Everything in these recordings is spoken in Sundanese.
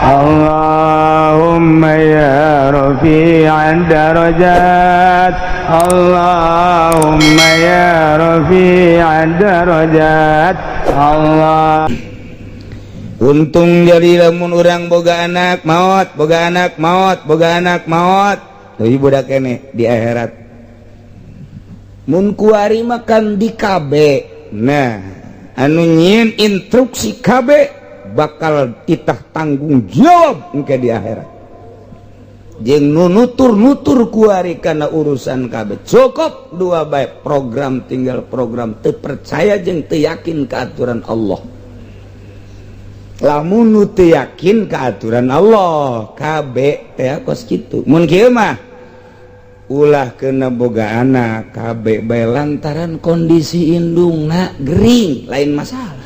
اللهم يا رفيع الدرجات، اللهم يا رفيع الدرجات، الله. Untung jadi lamun urang boga anak maut, boga anak maut, boga anak maut, tapi budak kene di akhirat. Mun kuari makan di KB. Nah, anu nyieun instruksi KB bakal kita tanggung jawab engke di akhirat. Jeung nu nutur-nutur kuari karena urusan KB. Cukup dua baik program, tinggal program teu percaya jeung teu yakin ke aturan Allah. Lamun nu teu yakin ke aturan Allah, KB teh kos kitu. Mun kieu mah ulah kena boga anak KB bae lantaran kondisi indungna gering, lain masalah,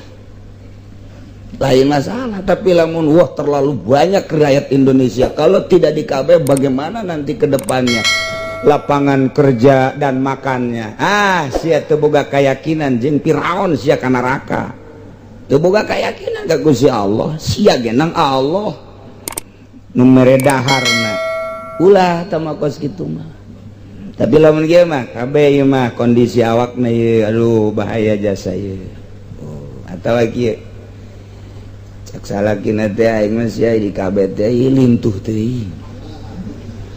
lain masalah. Tapi lamun wah, terlalu banyak rakyat Indonesia, kalau tidak di KB bagaimana nanti ke depannya lapangan kerja dan makannya? Ah, sia teu boga keyakinan jeung Firaun, sia ka neraka. Teu boga keyakinan ka Gusti Allah, sia genang Allah nu mere daharna. Ulah tama kos kitu mah. Tapi lamun kieu mah, KB ieu mah kondisi awakna ieu, aduh, bahaya jasa ieu. Oh, atawa kieu, cek salakina teh, aing mah sia di KB teh ieu lintuh teuing,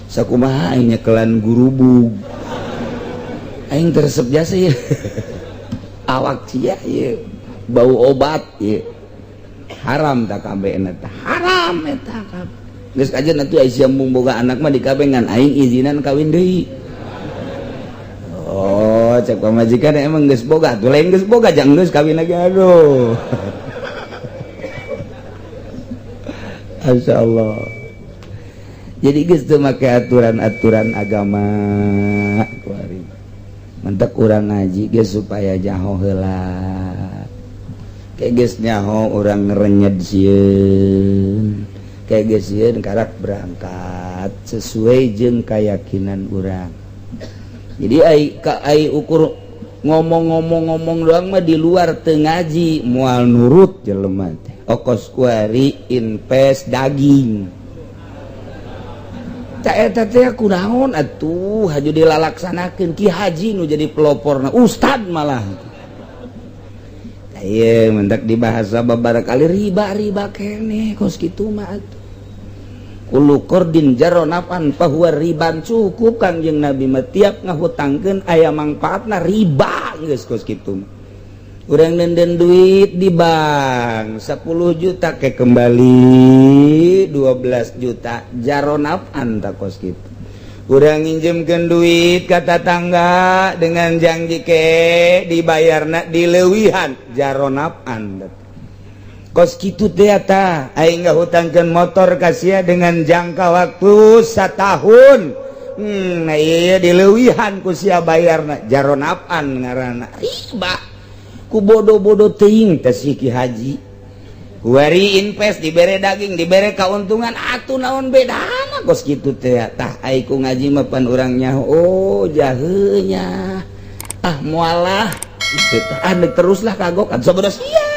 sakumaha aing nyekelan gurubug, aing teresep jasa ieu, awak sia ieu bau obat ieu. Haram tak KB eta, haram eta KB. Geus kajen atuh, ai sia mung boga anak mah di KB, ngan aing izinan kawin deui. Oh, cek pamajikan, emang geus boga tuh? Lain geus boga, jangan geus kawin lagi. Aduh, Masya Allah. Jadi geus teu make aturan-aturan agama kuari. Mentek urang ngaji geus supaya jaho heula. Kayak geus nyaho, urang ngerenyed sieun. Kayak geus sieun, karak berangkat sesuai jeung keyakinan urang. Jadi ai ka ai ukur ngomong-ngomong-ngomong doang mah di luar teu ngaji moal nurut jelema teh. Okos kuari invest daging. Tak eta teh kunaon atuh haju dilalaksanakeun, Ki Haji nu jadi peloporna, ustad malah. Ieu mentak dibahasa babara kali riba, riba keneh kos kitu mah atuh. Kullu qardin jarra naf'an fahuwa riban. Cukup Kangjeng Nabi mah, tiap ngahutangkeun aya mangfaatna, riba geus kos kitu mah. Urang nenden duit di bank 10 juta, ke kembali 12 juta, jarra naf'an tak kos kitu? Urang nginjemkeun duit ka tatangga dengan janji ke dibayarna dileuwihan, jarra naf'an kos kitu teh? Tah, aing ngahutangkeun motor ka sia dengan jangka waktu satahun, nah iya, dileuwihan ku sia bayarna, jarra naf'an ngaranna. Riba ku bodoh-bodoh teuing teh si Ki Haji. Kuari invest dibere daging, dibere keuntungan, atuh naon bedana kos kitu teh? Tah, ai ku ngaji mah pan urang nyaho, oh, jaheunya, ah, mualah itu tah. Ah, teruslah kagok atuh, sabodo sia.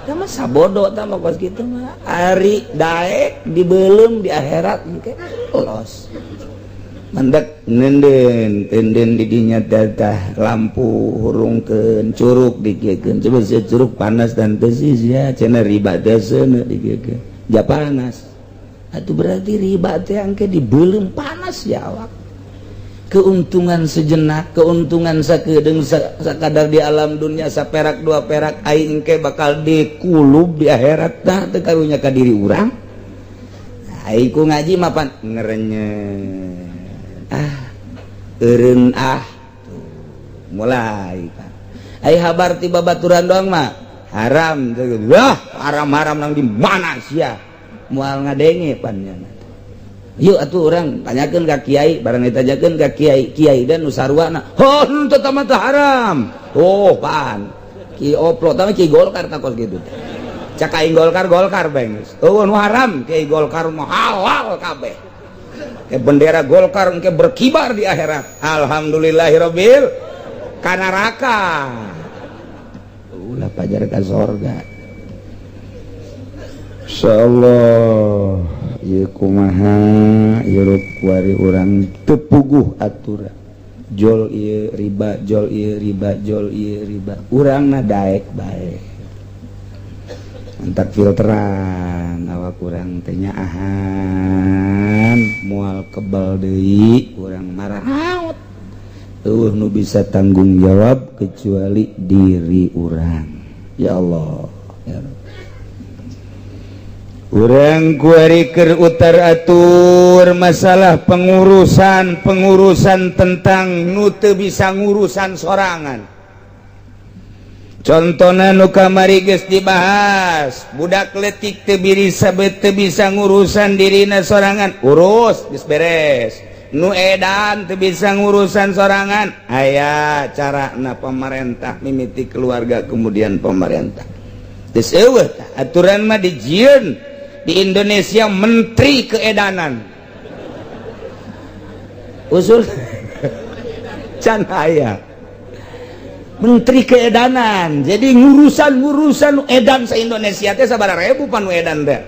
Tah mah sabodo tah mah kos kitu mah. Ari daek dibeuleum di akhirat engke los. Mendak nenden tenden didinya tah, lampu hurungkeun, curug dikieukeun, coba sia curug panas dan teu sih sia, cenah riba teh seuneu dikieukeun ja panas. Atuh berarti riba teh engke dibeuleum panas ya awak. Keuntungan sejenak, keuntungan sakedeung, sakadar di alam dunia, saperak dua perak, aing engke bakal dikulub di akhirat. Tah, teu karunya ka diri urang. Ai ku ngaji mapan ngerenyet, ah, eureun, ah. Tuh, mulai Pak. Ai habar ti babaturan doang mah haram. Wah, haram-haram nang di mana sia, moal ngadenge pan nya. Yuk atuh urang tanyakeun ka kiai, barang ditanyakeun ka kiai, kiai dan nu sarwana, oh, henteu mah teu haram. Oh, pan ki oplo tah ki Golkar tah kos kitu. Cak aing Golkar, Golkar bae geus. Eueuh nu haram, kiai Golkar mah halal kabeh. Ke bendera Golkar engke berkibar di akhirat. Alhamdulillahirabbil ka neraka. Ulah pajar ka sorga. Insyaallah ieu kumaha hirup kuari urang teu puguh aturan. Jol ieu riba, jol ieu riba, jol ieu riba. Urangna daek bae. Entak filteran awak urang teh nyaahan moal kebal deui urang marahaut. Eueuh nu bisa tanggung jawab kecuali diri urang. Ya Allah, ya Rabb. Urang kuari keur utar atur masalah pengurusan pengurusan tentang nu teu bisa ngurusan sorangan. Contohna nu kamari geus dibahas, budak leutik teu bisa teu bisa ngurusan dirina sorangan, urus geus beres. Nu edan teu bisa ngurusan sorangan, aya carana pemerintah mimiti keluarga kemudian pemerintah. Geus eueuh aturan mah dijieun di Indonesia menteri keedanan usul can aya menteri keedanan. Jadi ngurusan-ngurusan edan se Indonesia teh sabaraha ribu pan edan teh.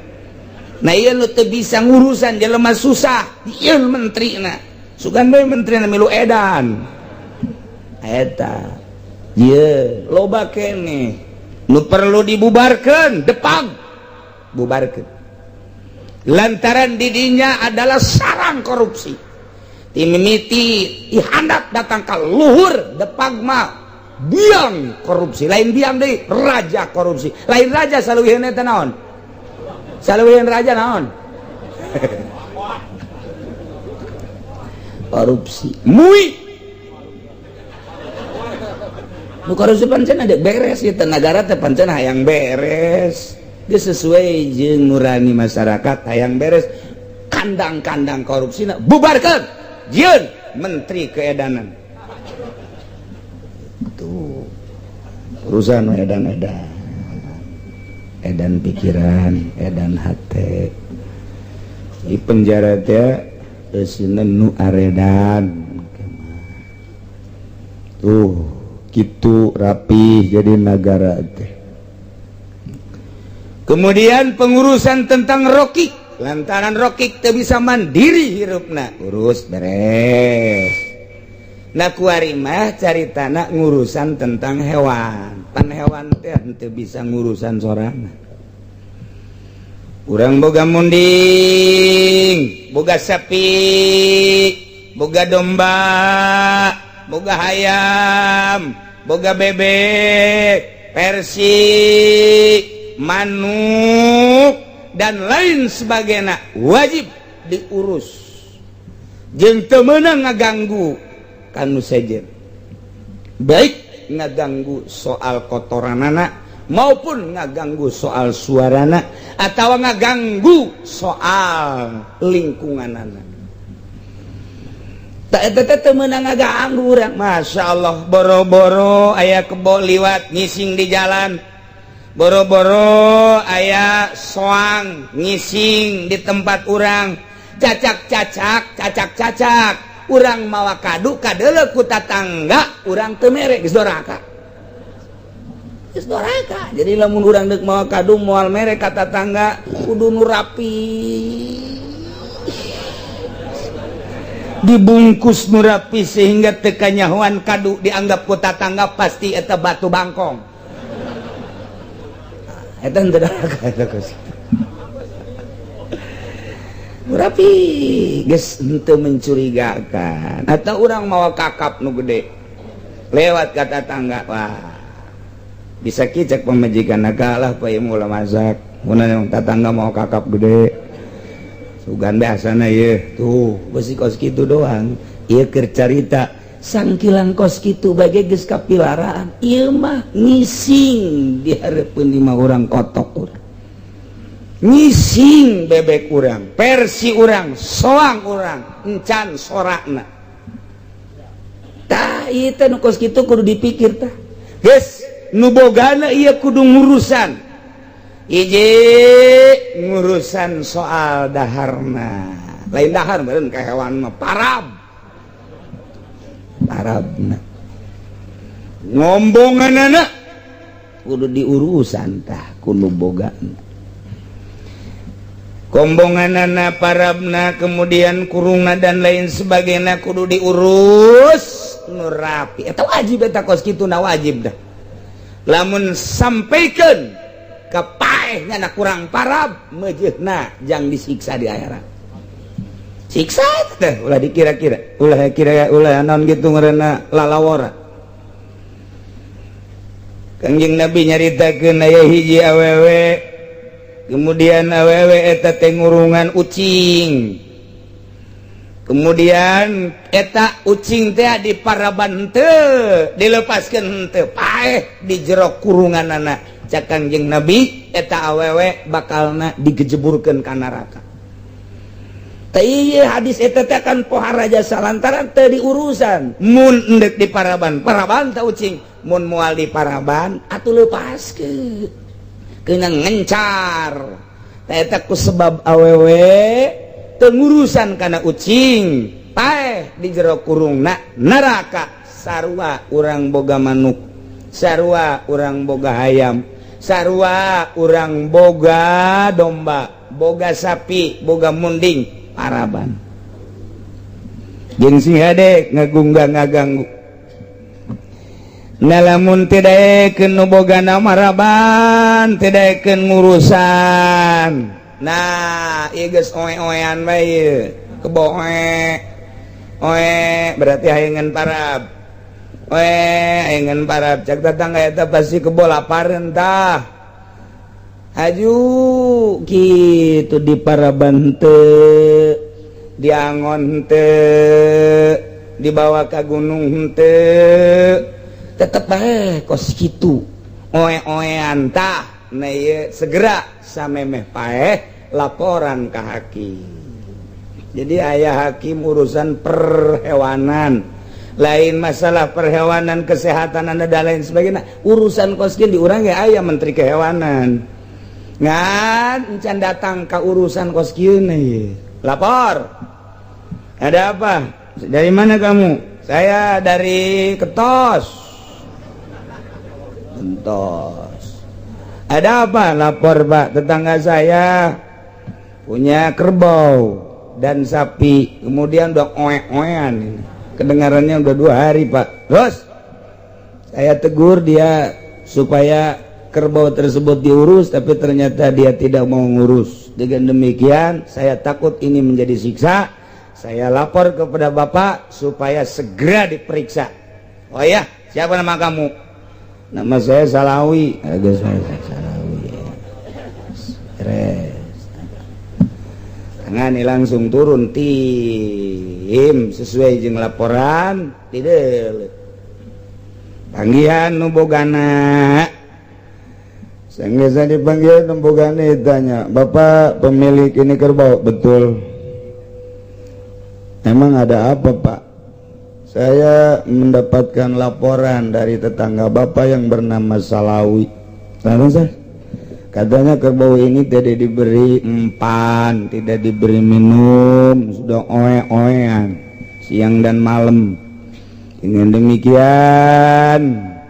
Nah ieu nu teu bisa ngurusan jelema susah ieu menterina, sugan bae menterina milu edan eta. Ieu loba keneh nu perlu dibubarkeun, depag bubarkeun lantaran didinya adalah sarang korupsi. Timimiti ihandat datang ke luhur depag mah biang korupsi, lain biang deui, raja korupsi. Lain raja saluwiheun eta naon, saluwiheun raja naon? Korupsi mui nu korupsi pancen ada beres ieu teh nagara teh pancen hayang beres. Dia sesuai jeung nurani masyarakat hayang beres. Kandang-kandang korupsi bubarkan, jieun menteri keedanan tuh urusan edan-edan, edan pikiran, edan hati. Di penjara teh eusina nu aredan tuh kitu rapi jadi nagara teh. Kemudian pengurusan tentang rokik, lantaran rokik teu bisa mandiri hirupna, urus beres. Nah kuari mah caritana ngurusan tentang hewan. Pan hewan teh teu bisa ngurusan sorangan. Urang boga munding, boga sapi, boga domba, boga hayam, boga bebek, persi, manuk dan lain sebagainya wajib diurus. Jeung teu meunang ngaganggu kanu sejen, baik ngaganggu soal kotoranana maupun ngaganggu soal suarana atau ngaganggu soal lingkunganana. Tak eta teh teu meunang ngaganggu urang. Masya Allah, boro-boro aya kebo liwat ngising di jalan, boro-boro aya soang ngising di tempat urang, cacak-cacak cacak-cacak urang mawa kadu kadeuleu ku tatangga urang teu mere, geus doraka, geus doraka. Jadi lamun urang deuk mawa kadu moal mere ka tatangga, kudu nu rapi, dibungkus nu rapi sehingga teu kanyahoan kadu, dianggap ku tatangga pasti eta batu bangkong. Eta henteu doraka eta kos rapi geus henteu mencurigakan. Atau urang mawa kakap nu gede lewat ka tatangga, wah bisa kicek pamajikan kalah pa ieu mula masak mun tatangga mau kakap gede sugan biasana ieu tuh besi kos kitu doang. Ieu keur carita sangkilang kos kitu bage geus kapilaraan. Ieu mah ngising di hareupeun lima urang, kotok urang ngising, bebek urang, persi urang, soang urang encan sorakna. Tah ieu teh nu kos kitu kudu dipikir tah. Geus nu bogana ieu kudu ngurusan hiji, ngurusan soal daharna, lain dahar meureun ka hewan mah parab parabna ngombongan anak kudu diurusan tah kudu bogana. Kombonganana, parabna, kemudian kurungna, dan lain sebagainya kudu diurus nu rapi. Eta wajib, eta kos kitu na wajib dah. Lamun sampaikan ke paehnya na kurang parab, meujeuhna jang disiksa di akhirat. Siksa teh ulah dikira-kira, ulah kira, ulah naon gitu ngaranna, lalawora. Kangjeng Nabi nyaritakeun aya hiji awewe, kemudian awewe eta teh ngurungan ucing. Kemudian eta ucing teh di paraban teu, dilepaskeun henteu, paeh di jero kurungan anak. Cak Kangjeng Nabi, eta awewe bakalna digejeburkeun ka neraka. Teh ieu hadis eta teh kan pohara jasa lantaran teu diurusan. Mun endek di paraban, paraban ta ucing. Mun moal di paraban, atuh lepaskeun, kena ngencar. Eta ku sebab awewe teu ngurusan kana ucing, paeh di jero kurungna, neraka. Sarua urang boga manuk, sarua urang boga hayam, sarua urang boga domba, boga sapi, boga munding, paraban jeung sing hade ngagunggah ngaganggu. Nah, lamun tidak nu boga maraban, tidak ngurusan, nah ieu geus oe-oean bae kebo, oe oe, berarti hayangan parab, oe hayangan parab. Cak tetangga, eta pasti kebo lapareun tah, haju gitu. Di paraban teu, diangon teu, dibawa ke gunung henteu, tetep bae kos kitu oe-oean tah. Nah, ieu segera samemeh paeh laporan ke hakim. Jadi aya hakim urusan perhewanan, lain masalah perhewanan, kesehatan anda dan lain sebagainya. Urusan kos kieu di urang ya aya menteri kehewanan, ngan encan datang ke urusan kos kieu nih. Lapor, ada apa? Dari mana kamu? Saya dari Ketos. Entos. Ada apa? Lapor, Pak, tetangga saya punya kerbau dan sapi, kemudian udah oe-oean ini. Kedengarannya udah 2 hari, Pak. Terus saya tegur dia supaya kerbau tersebut diurus, tapi ternyata dia tidak mau ngurus. Dengan demikian, saya takut ini menjadi siksa. Saya lapor kepada Bapak supaya segera diperiksa. Oh ya, siapa nama kamu? Nama saya Salawi. Agak saya Salawi. Beres. Tangani langsung turun tim sesuai jeung laporan, tidak panggihan nu bogana. Sanggeus dipanggil nu bogana, ditanya, "Bapak pemilik ini kerbau?" "Betul." "Emang ada apa, Pak?" "Saya mendapatkan laporan dari tetangga Bapak yang bernama Salawi. Lalu saya katanya kerbau ini tidak diberi empan, tidak diberi minum, sudah oe-oean siang dan malam. Dengan demikian,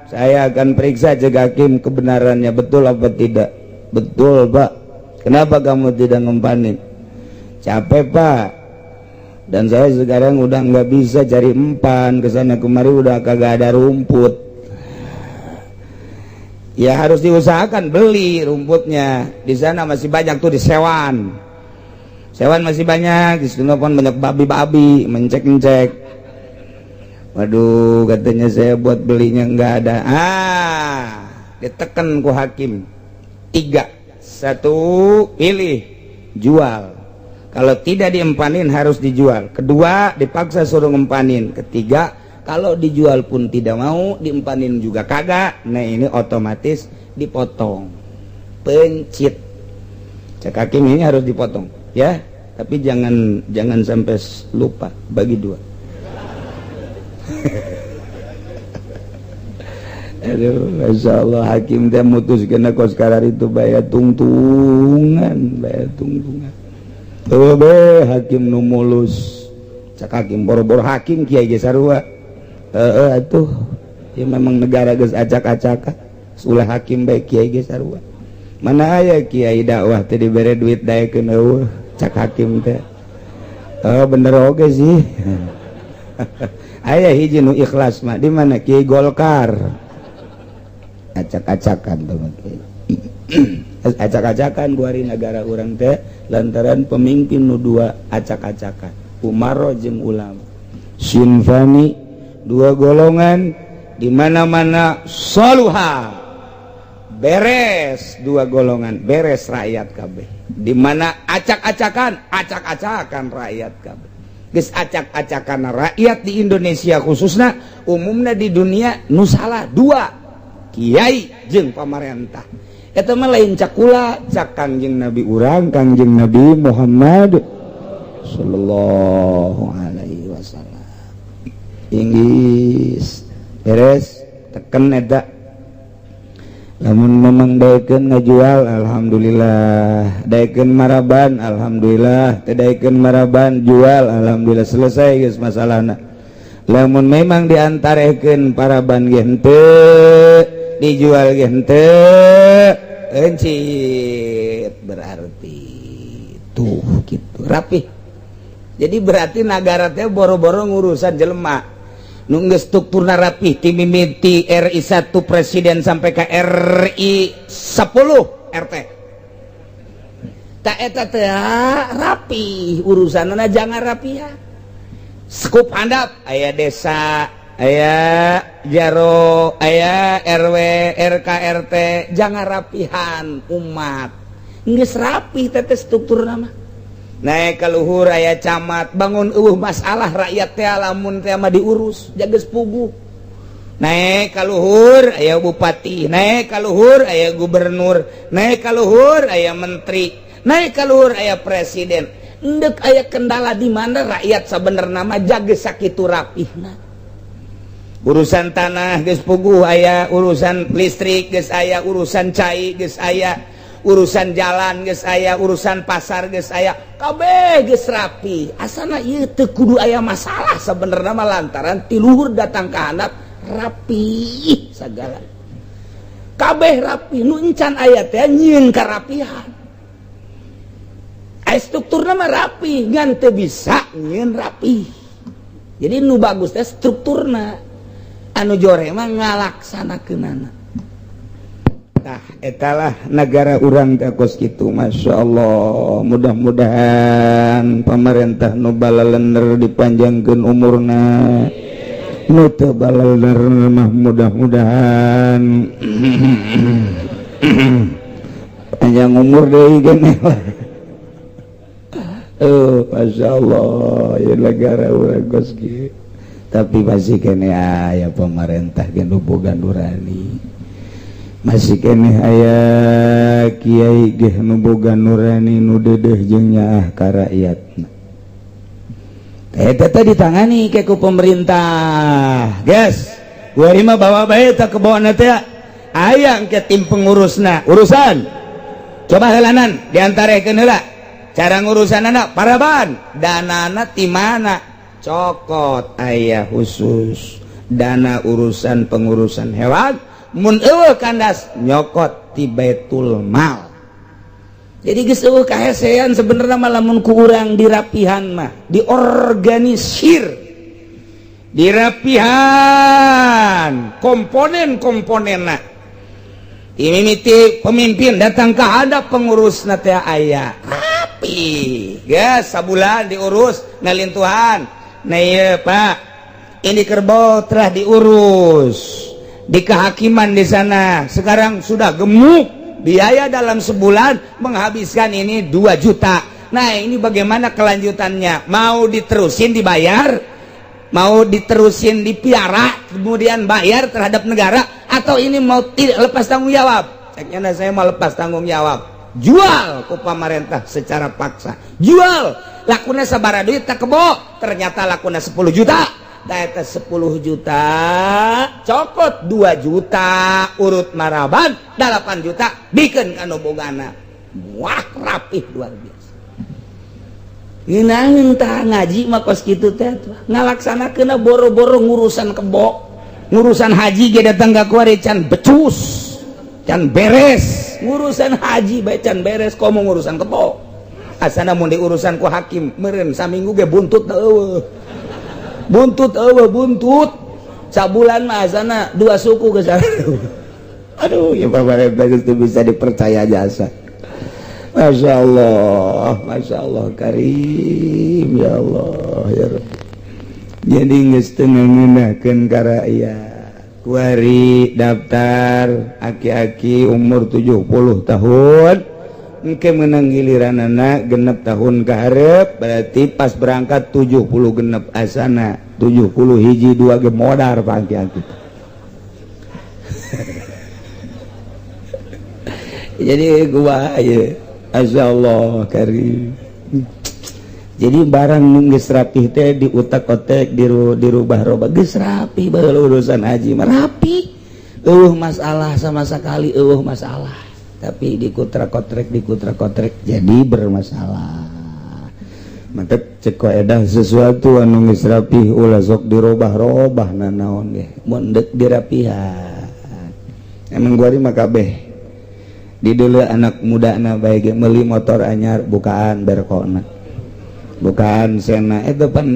saya akan periksa," cek hakim, "kebenarannya betul apa tidak." "Betul, Pak." "Kenapa kamu tidak ngempanin?" "Capek, Pak, dan saya sekarang udah nggak bisa cari empan ke sana kemari, udah kagak ada rumput." "Ya harus diusahakan beli rumputnya. Di sana masih banyak tuh, di Sewan. Sewan masih banyak, di situ pun banyak babi-babi mencek-mencek." "Waduh," katanya, "saya buat belinya nggak ada." Ah, ditekan ku hakim tiga, satu pilih jual. Kalau tidak diempanin harus dijual. Kedua, dipaksa suruh ngempanin. Ketiga, kalau dijual pun tidak mau, diempanin juga kagak, nah ini otomatis dipotong, pencit. Cek hakim, ini harus dipotong ya, tapi jangan jangan sampai lupa bagi dua. Aduh, Masya Allah, hakim teh mutus kena kos karar itu bayar tungtungan, bayar tungtungan. Oh, be hakim nu mulus. Cak hakim, boro-boro hakim, kiai ge sarua. Heeh atuh. Ya memang negara geus acak-acakan. Ulah hakim bae, kiai ge sarua. Mana aya kiai dakwah teh dibere duit daekeun? Euweuh, cak hakim teh. Oh, bener oge sih. Aya hiji nu ikhlas mah di mana? Kiai Golkar. Acak-acakan tuh mah, acak-acakan kuari negara urang teh lantaran pemimpin nu dua acak-acakan, umaro jeung ulama. Sinfani, dua golongan, di mana-mana soluha, beres dua golongan, beres rakyat kabeh. Di mana acak-acakan, acak-acakan rakyat kabeh. Geus acak-acakan rakyat di Indonesia khususnya, umumnya di dunia, nu salah dua, kiai jeung pamarentah. Eta mah lain cak kula, cak Kangjeng Nabi urang, Kangjeng Nabi Muhammad sallallahu alaihi wasallam. Inggris beres teken eta. Lamun memang daekeun ngajual, alhamdulillah. Daekeun maraban, alhamdulillah. Teu daekeun maraban, jual, alhamdulillah. Selesai geus masalahna. Lamun memang diantarekeun paraban ge henteu, dijual ge henteu, encit berarti tuh gitu rapih. Jadi berarti negara teh boro-boro ngurusan jelema nu geus strukturna rapih ti mimiti RI 1 presiden sampai ke RI 10 RT. Tak eta teh rapi urusanna, jangan rapihan skup handap, aya desa, aya jaro, aya RW, RK, RT, jangan rapihan umat. Geus rapi teh struktur nama naik ke luhur, aya camat, bangun, euweuh masalah rakyat teh. Lamun teh mah diurus jaga puguh. Naik ka luhur aya bupati, naik ka luhur aya gubernur, naik ka luhur aya menteri, naik ka luhur aya presiden. Endek aya kendala di mana rakyat sebenarnya mah jaga sakitu rapihna. Urusan tanah geus puguh aya, urusan listrik geus aya, urusan cai geus aya, urusan jalan geus aya, urusan pasar geus aya, kabeh geus rapi. Asana ieu teu kudu aya masalah sebenarnya mah, lantaran ti luhur datang ka handap rapi segala, kabeh rapi. Nu encan aya teh nyieun karapihan. Aya strukturna mah rapi, ngan teu bisa nyieun rapi. Jadi nu bagus teh strukturna, anu jore mah ngalaksanakeunana. Tah, etalah negara urang teh kos kitu. Masya Allah, mudah-mudahan pemerintah nu balalender dipanjangkeun umurna, nu teu balalender mah mudah-mudahan panjang umur deui geuning lah. Oh, Masya Allah ya, negara urang kos kieu, tapi masih keneh aya pemerintah ge nu boga nurani, masih keneh aya kiai ge nu boga nurani, nu deudeuh jeung nyaah ka rakyatna. Eta teh ditangani ke ku pemerintah. Guys, kuari mah bawa bae eta kebona teh aya ke tim pengurusna. Urusan coba heulanan diantarekeun heula cara ngurusanana paraban, danana ti mana? Cokot aya khusus dana urusan pengurusan hewan. Mun euweuh kandas, nyokot ti Baitul Mal. Jadi geus euweuh kahesean sebenarnya mah lamun ku urang dirapihan mah, diorganisir, dirapihan komponen-komponenna, ini pemimpin datang ke hadap pengurus teh aya rapi. Geus sabulan diurus ngalintuhan. Nah iya, Pak, ini kerbau telah diurus di kehakiman di sana, sekarang sudah gemuk, biaya dalam sebulan menghabiskan ini 2 juta. Nah, ini bagaimana kelanjutannya? Mau diterusin dibayar, mau diterusin dipiara kemudian bayar terhadap negara, atau ini mau tidak lepas tanggung jawab? Ceknya, saya mau lepas tanggung jawab, jual ke pemerintah secara paksa. Jual, lakuna sabara duit tak kebo? Ternyata lakuna 10 juta. Eta 10 juta cokot 2 juta urut maraban, 8 juta bikin kanu bogana. Wah, rapih luar biasa. Ngeunaheun tah ngaji mah kos kitu teh, ngalaksanakeun. Boro-boro ngurusan kebo, ngurusan haji ge datang ka kuari can becus. Can beres ngurusan haji bae, can beres, komo ngurusan kebo. Asana mun diurusan ku hakim meureun saminggu ge buntut eueuh, buntut eueuh, buntut sabulan mah asana dua suku geus. Aduh ya, Bapak itu bisa dipercaya jasa. Masya Allah, Masya Allah Karim, ya Allah ya Rabb. Jadi geus teu ngeunahkeun ka rakyat. Kuari daftar aki-aki umur 70 tahun engke menang giliran anak 60 tahun ke hareup, berarti pas berangkat 70 genep. Asana 70 hiji dua ge modar, Pak, aki-aki. Jadi gua ya, Masya Allah Karim. Jadi barang geus rapih teh di utak otek dirubah-robah, geus rapi baheula. Urusan haji mah rapi, eueuh masalah sama sekali, eueuh masalah, tapi dikutra-kotrek, dikutra-kotrek, jadi bermasalah. Mantep, cek edah, sesuatu anu geus rapih ulah sok dirubah-robah. Nanaon ge mun deuk dirapihan. Emang gua mah kabeh di dulu anak muda na baik meuli motor anyar, bukaan berkona, bukaan sena itu pan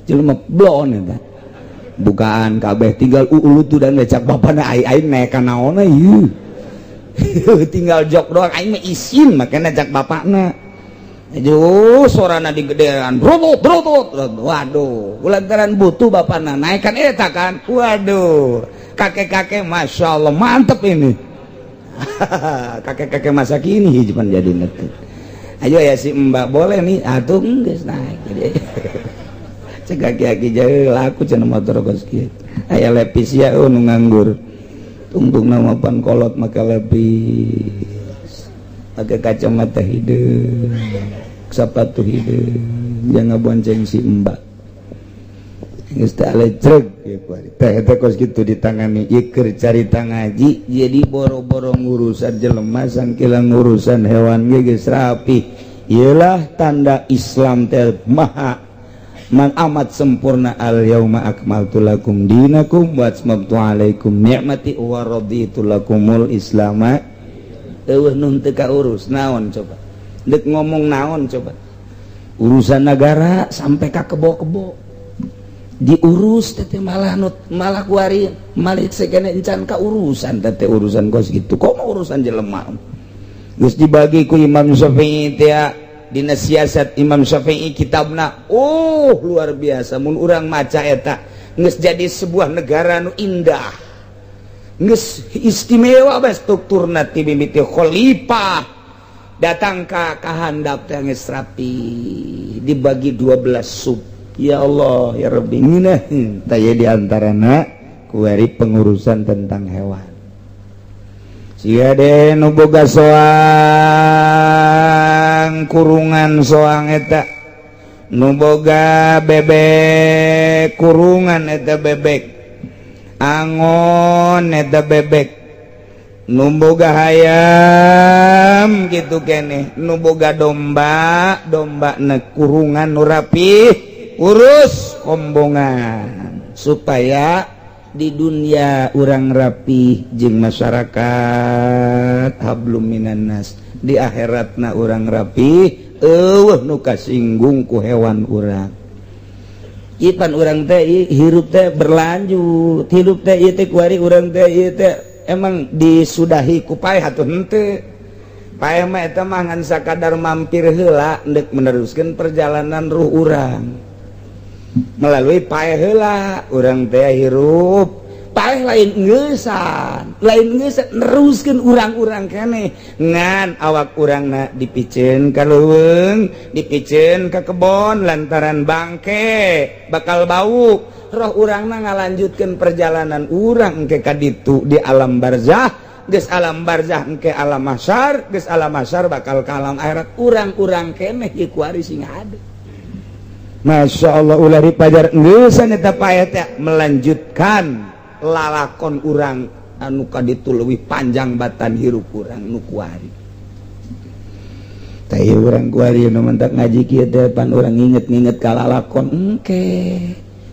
jelema blon eta, bukaan kabeh, tinggal ulu dan becak bapana, aing aing naik ka naonna ieu, tinggal jok doang, aing mah isin makanya cak bapakna. Aduh, sorana digedean, brotot brotot. Waduh, lantaran butuh bapakna naikkan eta kan. Waduh, kakek-kakek, masya Allah, mantep ini. Kakek-kakek masa kini cuman jadi ngerti. Ayo ya, si mbak boleh nih, atuh geus naik. Jadi cek aki-aki jauh laku cenah motor kos kieu. Aya lepis ya, oh, nu nganggur. Tungtung nama pan kolot maka lepis. Pakai kacamata hideung, sepatu hideung, jangan bonceng si mbak. Geus teh alecreg teh eta kos kitu ditangani. Ieu keur carita ngaji, jadi boro-boro ngurusan jelema, sangkila ngurusan hewan ge geus rapi. Ieulah tanda Islam teh maha man amat sempurna. Al yauma akmaltu lakum dinakum wa atmamtu alaikum ni'mati wa raditu lakumul islama. Eueuh nu teu kaurus naon coba? Deuk ngomong naon coba? Urusan negara sampai ka kebo-kebo diurus teh, malah nut malah kuari malik sekene encan ka urusan teh, urusan kos gitu kok mau urusan jelema. Geus dibagi ku Imam Syafi'i teh dina siasat Imam Syafi'i kitabna. Oh, luar biasa mun urang maca eta, geus jadi sebuah negara nu indah, geus istimewa bae strukturna. Ti mimiti khalifah datang ka kahandap teh geus rapi, dibagi 12 sub. Ya Allah ya Rabbi, ngeunah taya di antarana kuari pengurusan tentang hewan. Sia de nu boga soang kurungan, soang eta nu boga bebek kurungan, eta bebek angon, eta bebek nu boga hayam gitu kene, nu boga domba, domba ne kurungan nu rapi, urus kombongan supaya di dunia urang rapi jeung masyarakat, hablum minannas, di akhiratna urang rapi, eueuh nu kasinggung ku hewan urang. Ipan urang teh hirup teh berlanjut, hirup teh ieu teh kuari urang teh ieu teh emang disudahi ku paeh atuh henteu. Paeh mah eta mah ngan sakadar mampir heula, ndek meneruskeun perjalanan ruh urang melalui paeh heula. Urang teh hirup paeh lain ngeusan, lain ngeusan, neruskeun urang-urang keneh, ngan awak urangna dipiceun ka leuweung, dipiceun ka kebon lantaran bangke bakal bau. Roh urangna ngalanjutkeun perjalanan urang engke ka ditu di alam barzah. Geus alam barzah, engke alam mahsyar, geus alam mahsyar bakal ka alam akhirat. Urang-urang keneh ieu kuari sing ada. Masya Allah, ulah dipajar ngeusan eta paeh teh melanjutkan lalakon urang anu kaditu leuwih panjang batan hirup urang nu kuari. Tah ieu urang kuari nu mentak ngaji kieu teh pan urang nginget-nginget ka lalakon engke.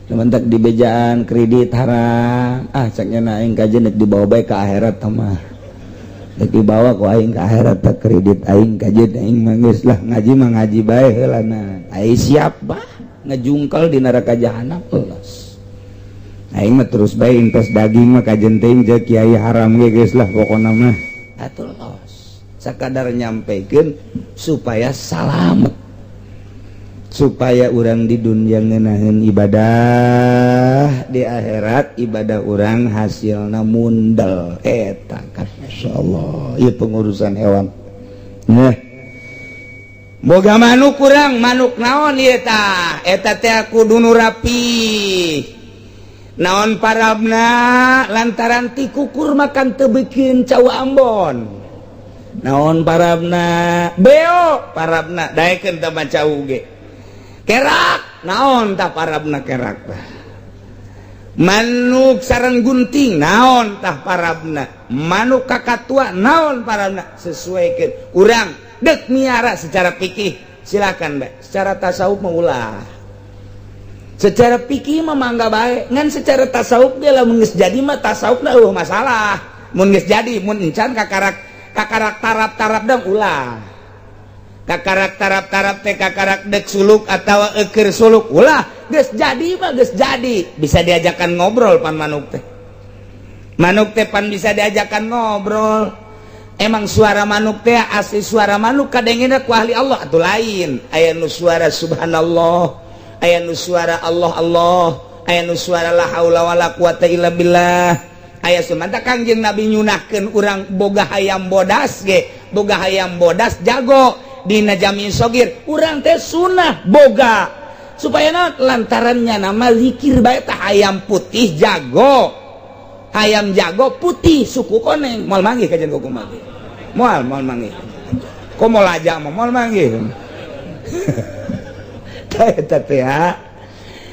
Nu mentak dibejaan kredit haram, ah, caknya aing kajeun dibawa bae ka akhirat mah. Dek dibawa ku aing ka akhirat tak kredit aing kajeun aing mah geus lah, ngaji mah ngaji bae heula. Na aing siap bah ngejungkel di neraka jahanam, los aing mah terus bae invest daging mah kajeun teuing jeung kiai haram ge, geus lah pokona mah atuh los. Sakadar nyampekeun supaya salamet, supaya urang di dunia ngenahin ibadah, di akhirat ibadah urang hasilna mundel. Eta kan insyaallah ieu pengurusan hewan. Nah, boga manuk kurang manuk naon ieu tah? Eta teh kudu nu rapi. Naon parabna? Lantaran ti kukur makan teu bikin cau Ambon. Naon parabna? Beo parabna, daekeun teh mah cau ge. Kerak naon tah parabna? Kerak tah manuk sareng gunting. Naon tah parabna? Manuk kakatua. Naon parabna? Sesuaikan urang dek miara. Secara pikih silakan bae, secara tasawuf mah. Secara pikih mah mangga bae, ngan secara tasawuf dia lamun geus jadi mah tasawuf eueuh masalah. Mun geus jadi, mun encan kakarak kakarak tarap-tarap dong ulah. Kakarak tarap-tarap teh kakarak dek suluk atau eker suluk ulah. Geus jadi mah geus jadi, bisa diajakan ngobrol pan manuk teh. Manuk teh pan bisa diajakan ngobrol. Emang suara manuk teh asli suara manuk kadengena ku ahli Allah atau lain. Aya nu suara subhanallah, aya nu suara Allah Allah, aya nu suara la haula wala quwata illa billah. Aya sumanta Kangjeng Nabi nyunahkeun urang boga hayam bodas ge, boga hayam bodas jago dina jami sogir urang teh sunah boga supaya naon? Lantarannya nama zikir bae tah. Hayam putih jago, hayam jago putih suku koneng moal manggih kajian kuku manggih, moal moal manggih komo aja mah moal manggih. Tah eta teh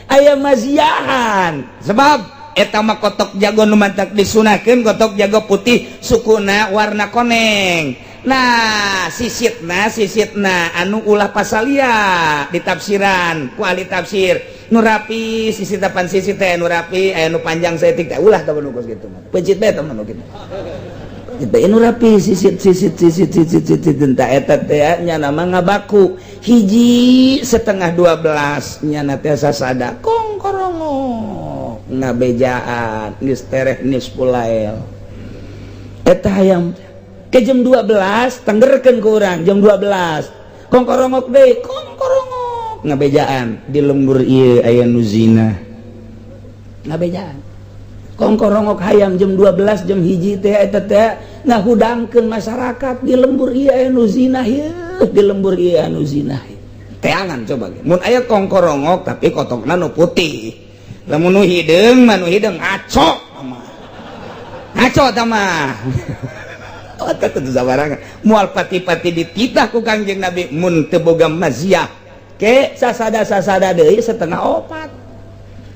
aya maziahan sebab eta mah kotok jago nu mantak disunahkeun, kotok jago putih sukuna warna koneng. Nah, sisitna sisitna anu ulah pasalia ditafsiran ku ahli tafsir nu rapi sisit depan, sisit teh nu rapi. Aya nu panjang saeutik teh ulah tah nu kos kitu mah, peuncit bae tah nu kitu. Kita nu rapi sisit sisit sisit sisit sisit tah eta teh nya nama ngabaku hiji setengah 12 nyana teh sasada kongkorongok ngabejaan geus tereh nisful lail. Eta hayam ke jam 12 tenggerkeun ku urang, jam 12 kongkorongok deui, kongkorongok ngabejaan di lembur ieu aya nu zina. Ngabejaan kongkorongok hayam jam 12 jam 1 teh, eta teh ngahudangkeun masyarakat di lembur ieu aya nu zina ieu, di lembur ieu anu zina. Teangan coba mun aya kongkorongok, tapi kotokna nu putih. Lamun nu hideung mah, nu hideung ngaco mah, ngaco tah mah. Mual pati-pati dititah ku Kangjeng Nabi mun teu boga maziah. Ke sasada sasada deui setengah opat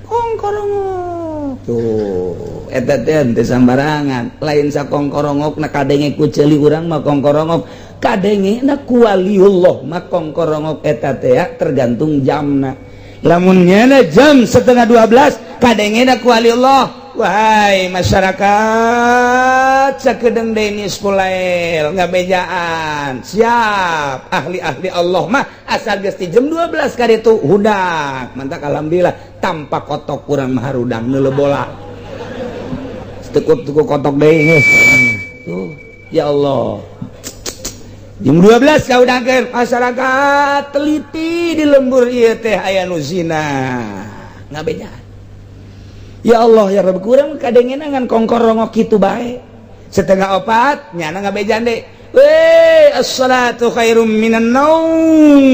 kongkorongok tuh. Eta teh teu sambarangan, lain sakongkorongok na kadenge ku ceuli urang mah kongkorongok, kadenge na ku waliullah mah kongkorongok eta teh tergantung jamna. Lamun nyana jam setengah 12 kadenge na ku waliullah, "Wahai masyarakat, sakedeng deui nisful lail," ngabejaan. Siap ahli-ahli Allah mah asal geus di jam 12 kali itu hudang. Mantak alhamdulillah tanpa kotok kurang mah harudang neuleu bola tuku tuku kotok deui geus tuh. Ya Allah, jam 12 kahudangkeun masyarakat, "Teliti di lembur ieu teh aya nu zina," ngabejaan. Ya Allah ya Rabb, kurang kadengena ngan kongkorongok kitu bae. Setengah opat nyana ngabejan deh, "Weh, as-salatu khairum minan naum,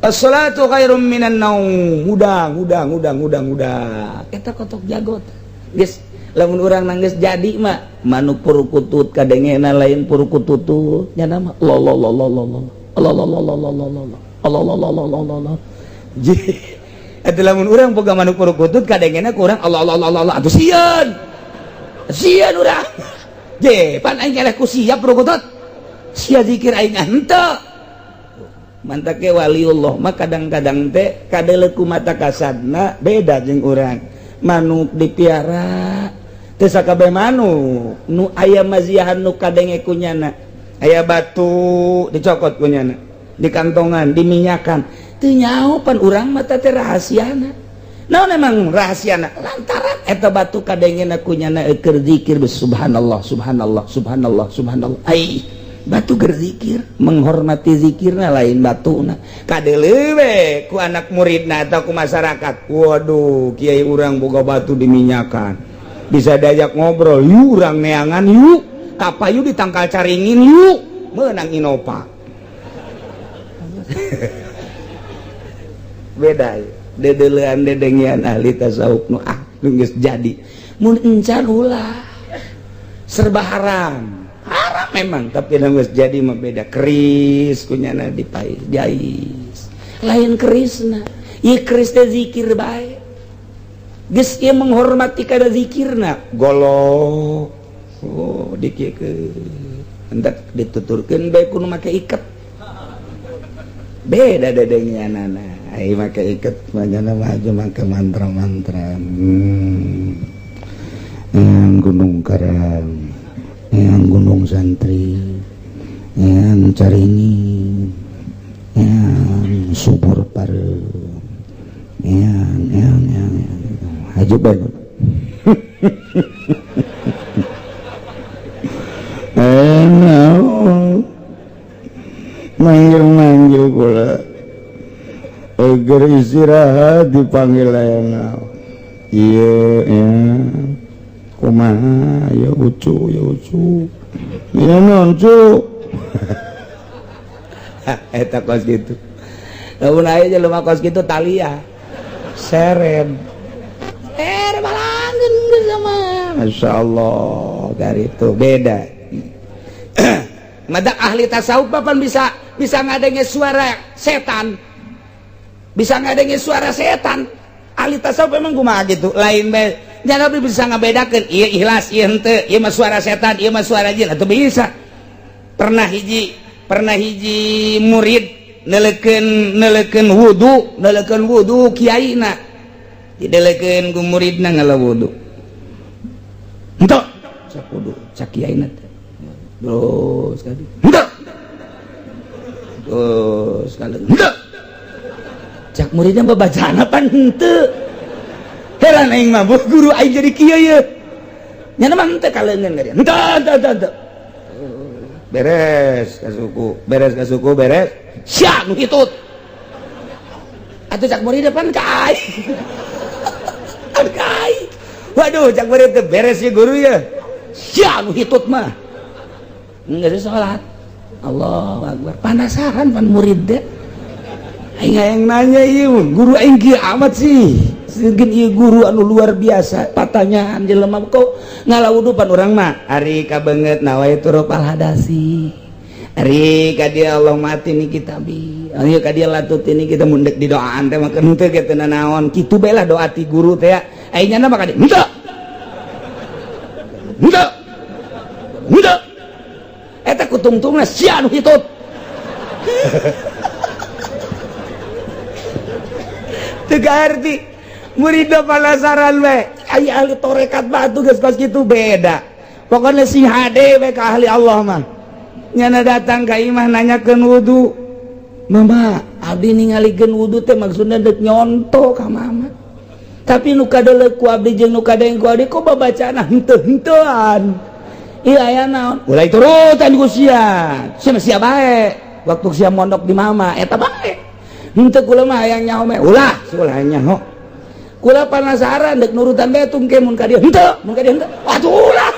as-salatu khairum minan naum." Udang udang udang udang udang eta kotok jagot geus. Lamun urang nangis jadi mah manuk purukutut kadengena lain purukututut nyana mah lo lo lo lo lo lo lo lo lo lo lo lo lo lo lo lo lo lo lo. Eta lamun urang boga manuk purukutut kadengena ku urang Allah Allah Allah Allah, atuh sieun sieun urang. Je pan aing eleh ku sia purukutut, sia zikir aing henteu. Mantak ge waliullah mah kadang-kadang teh kadele ku mata kasadna beda jeung urang. Manuk dipiara Teu sakabeh manuk nu aya maziahan nu kadenge kunyana. Aya batu dicokot kunyana, di kantongan, diminyakan. Teu nyaho pan urang mah teh rahasiana. Naon emang rahasiana? Lantaran eta batu kadengena kunyana keur zikir subhanallah subhanallah subhanallah subhanallah. Ai batu keur zikir, menghormati zikirna lain batuna. Kadeuleu we ku anak muridna atau ku masyarakat. Waduh, kiai urang boga batu diminyakan. Bisa diajak ngobrol, yuk urang neangan yuk. Kapayu di tangkal caringin yuk, menang Innova. Beda dedelean dedengian ahli tasawuf nu ah geus jadi. Mun encan ulah serba haram. Haram memang tapi nu geus jadi mah beda. Keris kunyana dipais jais. Lain kerisna. Ieu keris teh zikir bae. Geus ieu menghormati kana zikirna. Golok. Oh, dikiekeun. Hendak dituturkeun bae kudu make iket. Beda dedengianana. Ai make iket mah nyana mah aja make mantra-mantra. Yang Gunung Karang, yang Gunung Santri, yang Caringin, yang Subur Pareu, yang haju bae. Manggil-manggil kula agar istirahat dipanggil aya. Iya ya kumaha ya ucu ya ucu ya non cu. Eta kos gitu lamun aya jelema kos kitu talia seren balangkeun geus sama Masya Allah dari itu beda. Madak ahli tasawuf papan bisa ngadenge suara setan. Bisa ngadenge suara setan. Ahli tasawuf emang kumaha gitu. Lain bae. Nya bisa ngabedakeun ieu ikhlas ieu henteu, ieu mah suara setan, ieu mah suara jin atuh bisa. Pernah hiji murid neleukeun wudu kiaina. Dideleukeun ku muridna ngala wudu. Henteu cak wudu cak kiaina teh. Terus kali. Henteu. Terus kali. Henteu. Cak muridnya babacana pan henteu. Heran aing mah, guru aing jadi kieu ye. Nya mah henteu kaleungeun ka dia. Henteu henteu henteu. Beres ka suku, beres ka suku, beres. Sia nu hitut. Atuh cak muridnya pan ka aing. Pan ka aing. Waduh, cak murid teh beres ye guru ye. Sia nu hitut mah. Enggak sholat. Allahu Akbar. Penasaran pan murid deh. Aing yang nanya ieu guru aing kieu amat sih. Sieun ieu guru anu luar biasa. Patanyaan jelema kok ngalawudu pan urang mah. Ari kabeungeut nawaitu rafal hadasi. Ari ka dia Allah mati ni kitabi. Ari ka dia latut ini kita mun deuk didoaan teh mah henteu ge teu nanaon. Kitu bae lah doa ti guru teh. Aing nya mah ka dia. Henteu. Henteu. Henteu. Eta kutungtungna sia nu hitut. Teu kaarti murid penasaran we. Ai ahli tarekat batu geus kos kitu beda. Pokona sing hade we ka ahli Allah mah. Nyana datang ka imah nanyakeun wudu. Mama, abdi ningalikeun wudu teh maksudna deuk nyonto ka mama. Tapi nu kadeleuk ku abdi jeung nu kadeng ku abdi kok babacana henteu-henteuan. Iya aya naon? Mulai turutan ku sia. Sia mah sia bae. Waktu sia mondok di mama eta bae. Henteu kula mah hayang nyaho meh. Ulah, ulah nyaho. Kula penasaran deuk nurutan bae tungke mun ka dieu. Henteu, mun ka dieu henteu. Atuh ulah.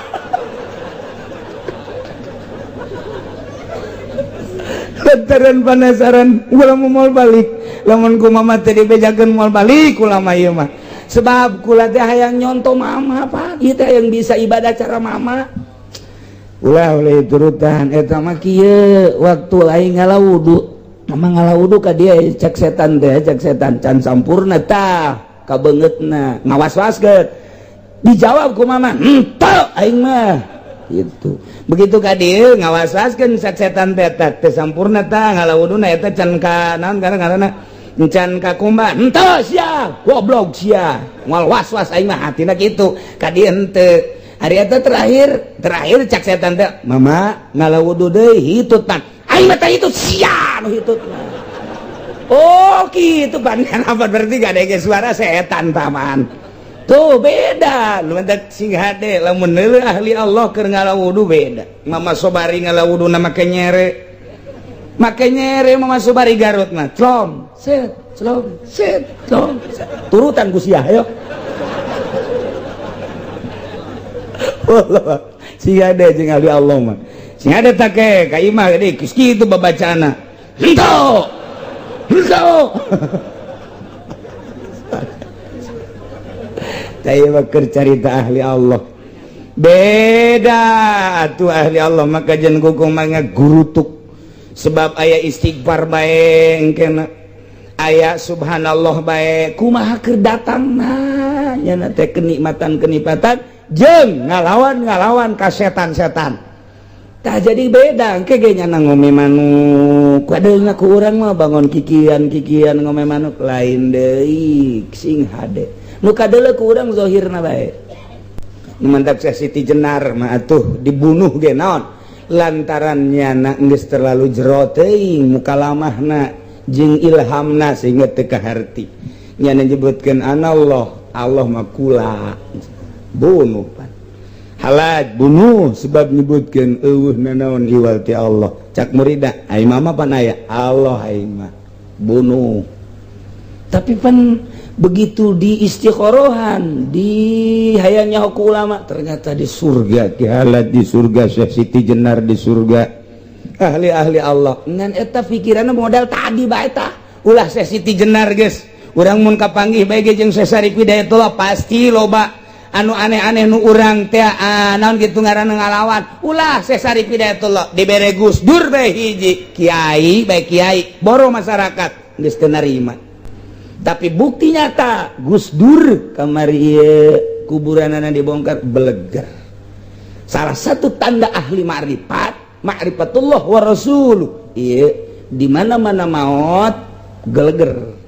Lantaran penasaran kula moal balik. Lamun ku mama teh dibejakeun moal balik kula mah ieu mah. Sebab kula teh hayang nyonto mama apa? Ieu teh hayang bisa ibadah cara mama. Ulah oleh turutan eta mah kieu waktu aing ngalawudu mama ngalawudu ka dia cek setan teh cek setan can sampurna tah kabeungeutna ngawas-waskeun dijawab ku mama henteu aing mah gitu begitu ka dieu ngawas-waskeun cek setan teh teh sampurna tah ngalawuduna eta can ka naon ngaranna can ka kumba henteu sia goblok sia moal was-was aing mah hatina kitu ka dieu henteu. Hari eta terakhir terakhir cak setan teh, "Mama ngala wudu deui, hitut pan." Aing mah teh hitut sia nu hitut. Oh gitu pan, kenapa berarti gak ada suara setan paman. Tuh beda, lu mentak sing hade lamun ahli Allah keur ngala wudu beda. Mama Sobari ngala wudu na make nyere. Make nyere Mama Sobari Garut mah. Tlom, set, tlom, set, tlom. Set. Turutan ku sia ayo. Allah, sing hade jeung ahli Allah mah. Sing hade take ka imah gede geus kitu babacaana. Henteu. Henteu. Saya carita ahli Allah beda tuh ahli Allah maka jen gugong manga gurutuk sebab aya istighfar bae engkena aya subhanallah bae kumaha keur datangna nya teh kenikmatan-kenikmatan jeung ngalawan-ngalawan ka setan-setan. Tah jadi beda engke ge nya ngome manuk kadeulna ku urang mah bangun kikian-kikian ngome manuk lain deui sing hade. Nu kadeuleu ku urang zahirna bae. Nu mantak Siti Jenar mah atuh dibunuh ge naon lantaran nyana geus terlalu jero teuing mukalamahna jeung ilhamna sehingga teu kaharti. Nyana nyebutkeun anallah, Allah mah kula. Bunuh pan. Halaj bunuh sebab nyebutkeun eueuh nanaon iwal ti Allah. Cak murida, ai mama pan aya Allah aing mah. Bunuh. Tapi pan begitu di istikhorohan di hayangnya hukum ulama ternyata di surga Ki Halaj di surga, Syekh Siti Jenar di surga, ahli-ahli Allah ngan eta pikiranna modal tadi bae tah ulah Syekh Siti Jenar geus urang mun kapanggih bae ge jeung Syekh Syarif Hidayatullah pasti loba anu aneh-aneh nu urang teh naon kitu ngaranna ngalawan ulah Syekh Syarif Hidayatullah dibere Gus Dur bae hiji kiai bae kiai boro masyarakat geus teu narima. Tapi bukti nyata Gus Dur kamari ieu kuburanana dibongkar beleger. Salah satu tanda ahli ma'rifat, ma'rifatullah wa rasuluh. Ieu di mana-mana maot geleger.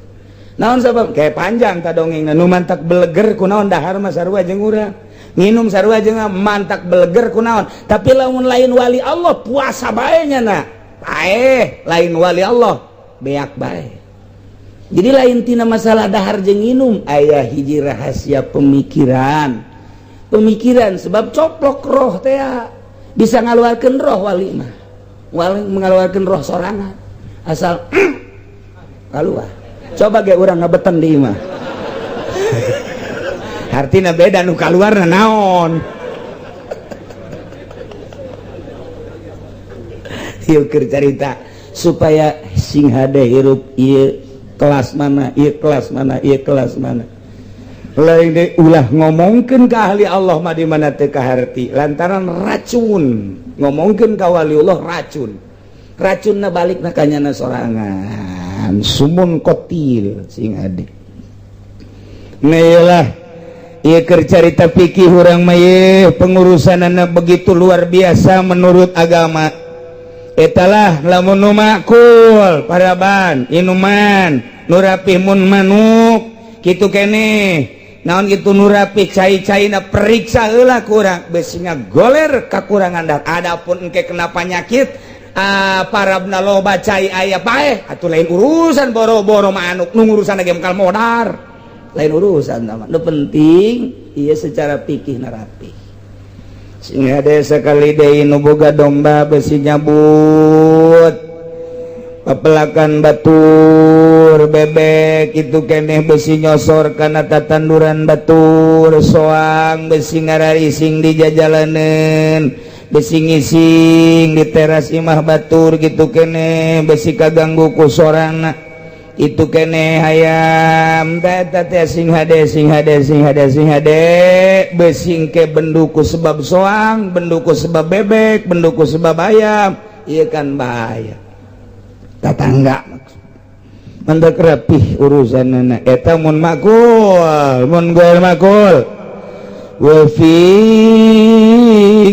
Naon sabab? Kayak panjang ta dongengna nu mantak beleger kunaon dahar mah sarua jeung urang. Nginum sarua jeung mantak beleger kunaon. Tapi lamun lain wali Allah puasa bae nya na. Paeh lain wali Allah beak bae. Jadi lain tina masalah dahar jeung nginum aya hiji rahasia pemikiran. Pemikiran sebab coplok roh teh bisa ngaluarkeun roh wali mah. Wali mengeluarkan roh sorangan. Asal keluar. Coba ge urang ngabeten di imah. Artina beda nu kaluarna naon. Ieu keur carita supaya sing hade hirup ieu kelas mana, iya kelas mana, iya kelas mana. Lain deh ulah ngomongkeun ka ahli Allah mah di mana teu kaharti lantaran racun. Ngomongkeun ka waliullah racun. Racunna balikna ka nyana sorangan. Sumun kotil sing ade. Nah iyalah ieu keur carita fikih urang mah ieu pengurusanana begitu luar biasa menurut agama. Etalah lamun nu makul paraban inuman nu rapih mun manuk kitu keneh naon kitu nu rapih cai-caina periksa heula kurang besinya goler kakurangan dar adapun engke kena penyakit parabna loba cai aya paeh atuh lain urusan boro-boro manuk nu ngurusan ge mangkal modar lain urusan mah nu penting ieu secara fikih na rapih. Sehingga ada sekali deui nu boga domba besi nyabut pepelakan batur bebek itu keneh besi nyosor kana tatanduran batur soang besi ngararising di jajalaneun besi ngising di teras imah batur gitu keneh besi kaganggu ku sorana itu kene hayam teta teh sing hade sing hade sing hade sing hade besing ke benduku sebab soang benduku sebab bebek benduku sebab ayam iya kan bahaya tetangga mendak rapih urusanana eta mun makul mun goel makul wa fi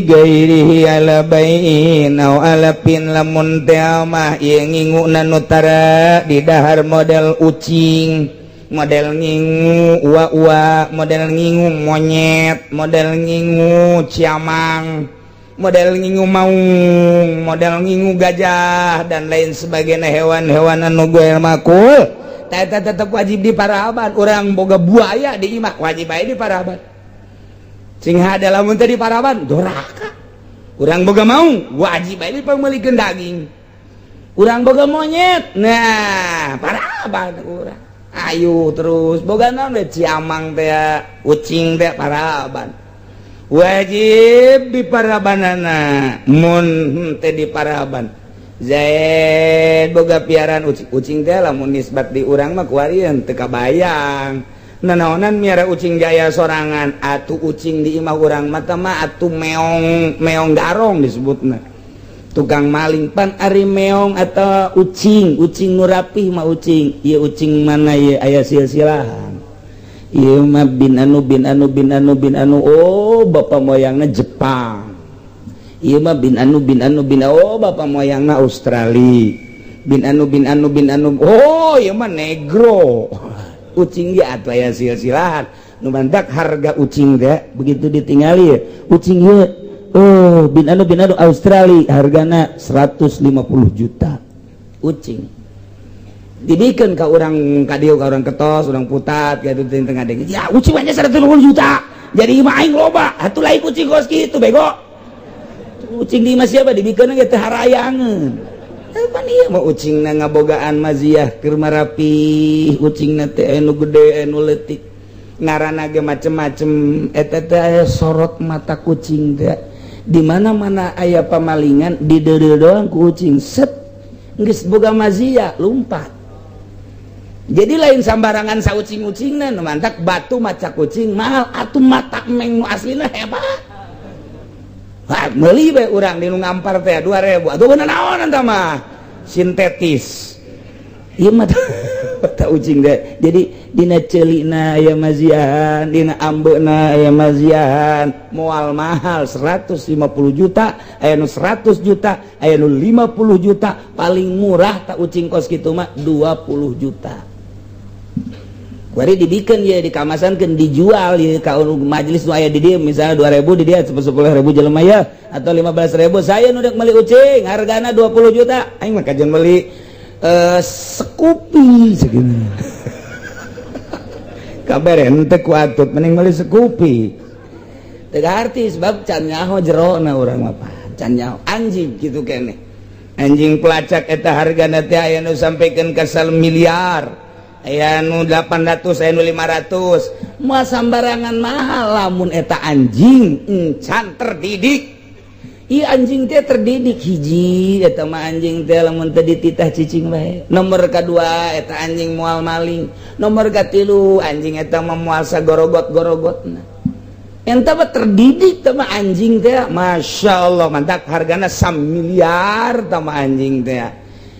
gairihi ala bai'in au alapin lamun teh mah ieu nginguna nu tara di dahar model ucing Model ngingu ua-ua, model ngingu monyet, model ngingu ciamang, model ngingu maung, model ngingu gajah, dan lain sebagainya, hewan-hewan anu goer makul eta tetep wajib di paraban. Urang boga buaya di imah, wajib bae di paraban. Sing hade lamun teu di paraban, doraka. Urang boga maung, wajib bae dipangmeulikeun daging. Urang boga monyet, nah, paraban urang. Ayo terus boga naon we, ciamang teh, ucing teh, paraban, wajib di parabanana. Mun teh di paraban, Zaid boga piaran ucing, ucing teh lamun nisbat di urang mah kuarian teu kabayang nanaonan miara ucing gaya sorangan. Atuh ucing di imah urang mah teh mah atuh meong, meong garong disebutna, tukang maling. Pan ari meong atau ucing, ucing nu rapih mah, ucing ieu, ucing mana ieu, aya silsilahan. Ieu mah bin anu bin anu bin anu bin anu, oh, bapak moyangna Jepang. Ieu mah bin anu bin anu bin, oh, bapak moyangna Australia. Bin anu bin anu bin anu, oh, ieu mah negro. Ucing ge atuh aya silsilahan. Nu mantak harga ucing teh begitu ditingali ya, ucing ieu, oh, bin anu bin anu Australia, hargana 150 juta. Ucing dibikin ke orang ka dieu, ka orang ketos, orang putat gitu di tengah deng ya, ucing banyak 150 juta, jadi imah aing loba atuh. Lain ucing kos kitu, bego. Ucing di imah siapa dibikin ge teu harayangeun. Pan ieu mah ucingna ngabogaan maziah, keur marapih ucingna teh, anu gede, anu leutik, ngaranna ge macem-macem. Eta teh aya sorot mata kucing teh, di mana-mana aya pamalingan dideudeuh doang ku ucing, set, geus boga maziah, lumpat. Jadi lain sambarangan saucing-ucingna. Nu mantak batu maca kucing mahal atuh, mata meng nu aslina hebat. Wah, meuli bae urang di nu ngampar teh 2000 atuh, bener naon eta mah sintetis. Ieu mah mata ucing teh. Jadi dina ceulina aya maziahan, dina ambeuna aya maziahan. Moal mahal 150 juta, aya nu 100 juta, aya nu 50 juta, paling murah tak ucing kos kitu mah 20 juta. Kuari dibikin ya, dikamasankeun, dijual ya ka majelis nu aya di dieu, misalnya 2000 di dia 10.000 jelema ya atau 15.000. Saya nu dek meuli ucing hargana 20 juta, aing mah kajian meuli Scoopy segini kabar ente ku atut, mending meuli Scoopy. Teu arti sebab can nyaho jerona urang mah, can nyaho anjing kitu keneh. Anjing pelacak eta hargana teh aya nu sampaikan ka miliar, aya nu 800, aya nu 500. Moal sambarangan mahal lamun eta anjing encan terdidik. Ieu anjing teh terdidik. Hiji, eta mah anjing teh lamun teu dititah cicing bae. Nomor kadua, eta anjing moal maling. Nomor katilu, anjing eta mah moal sagorogot-gorogotna. Eta mah terdidik teh mah anjing teh, Masya Allah. Mantap, hargana miliar tah mah anjing teh.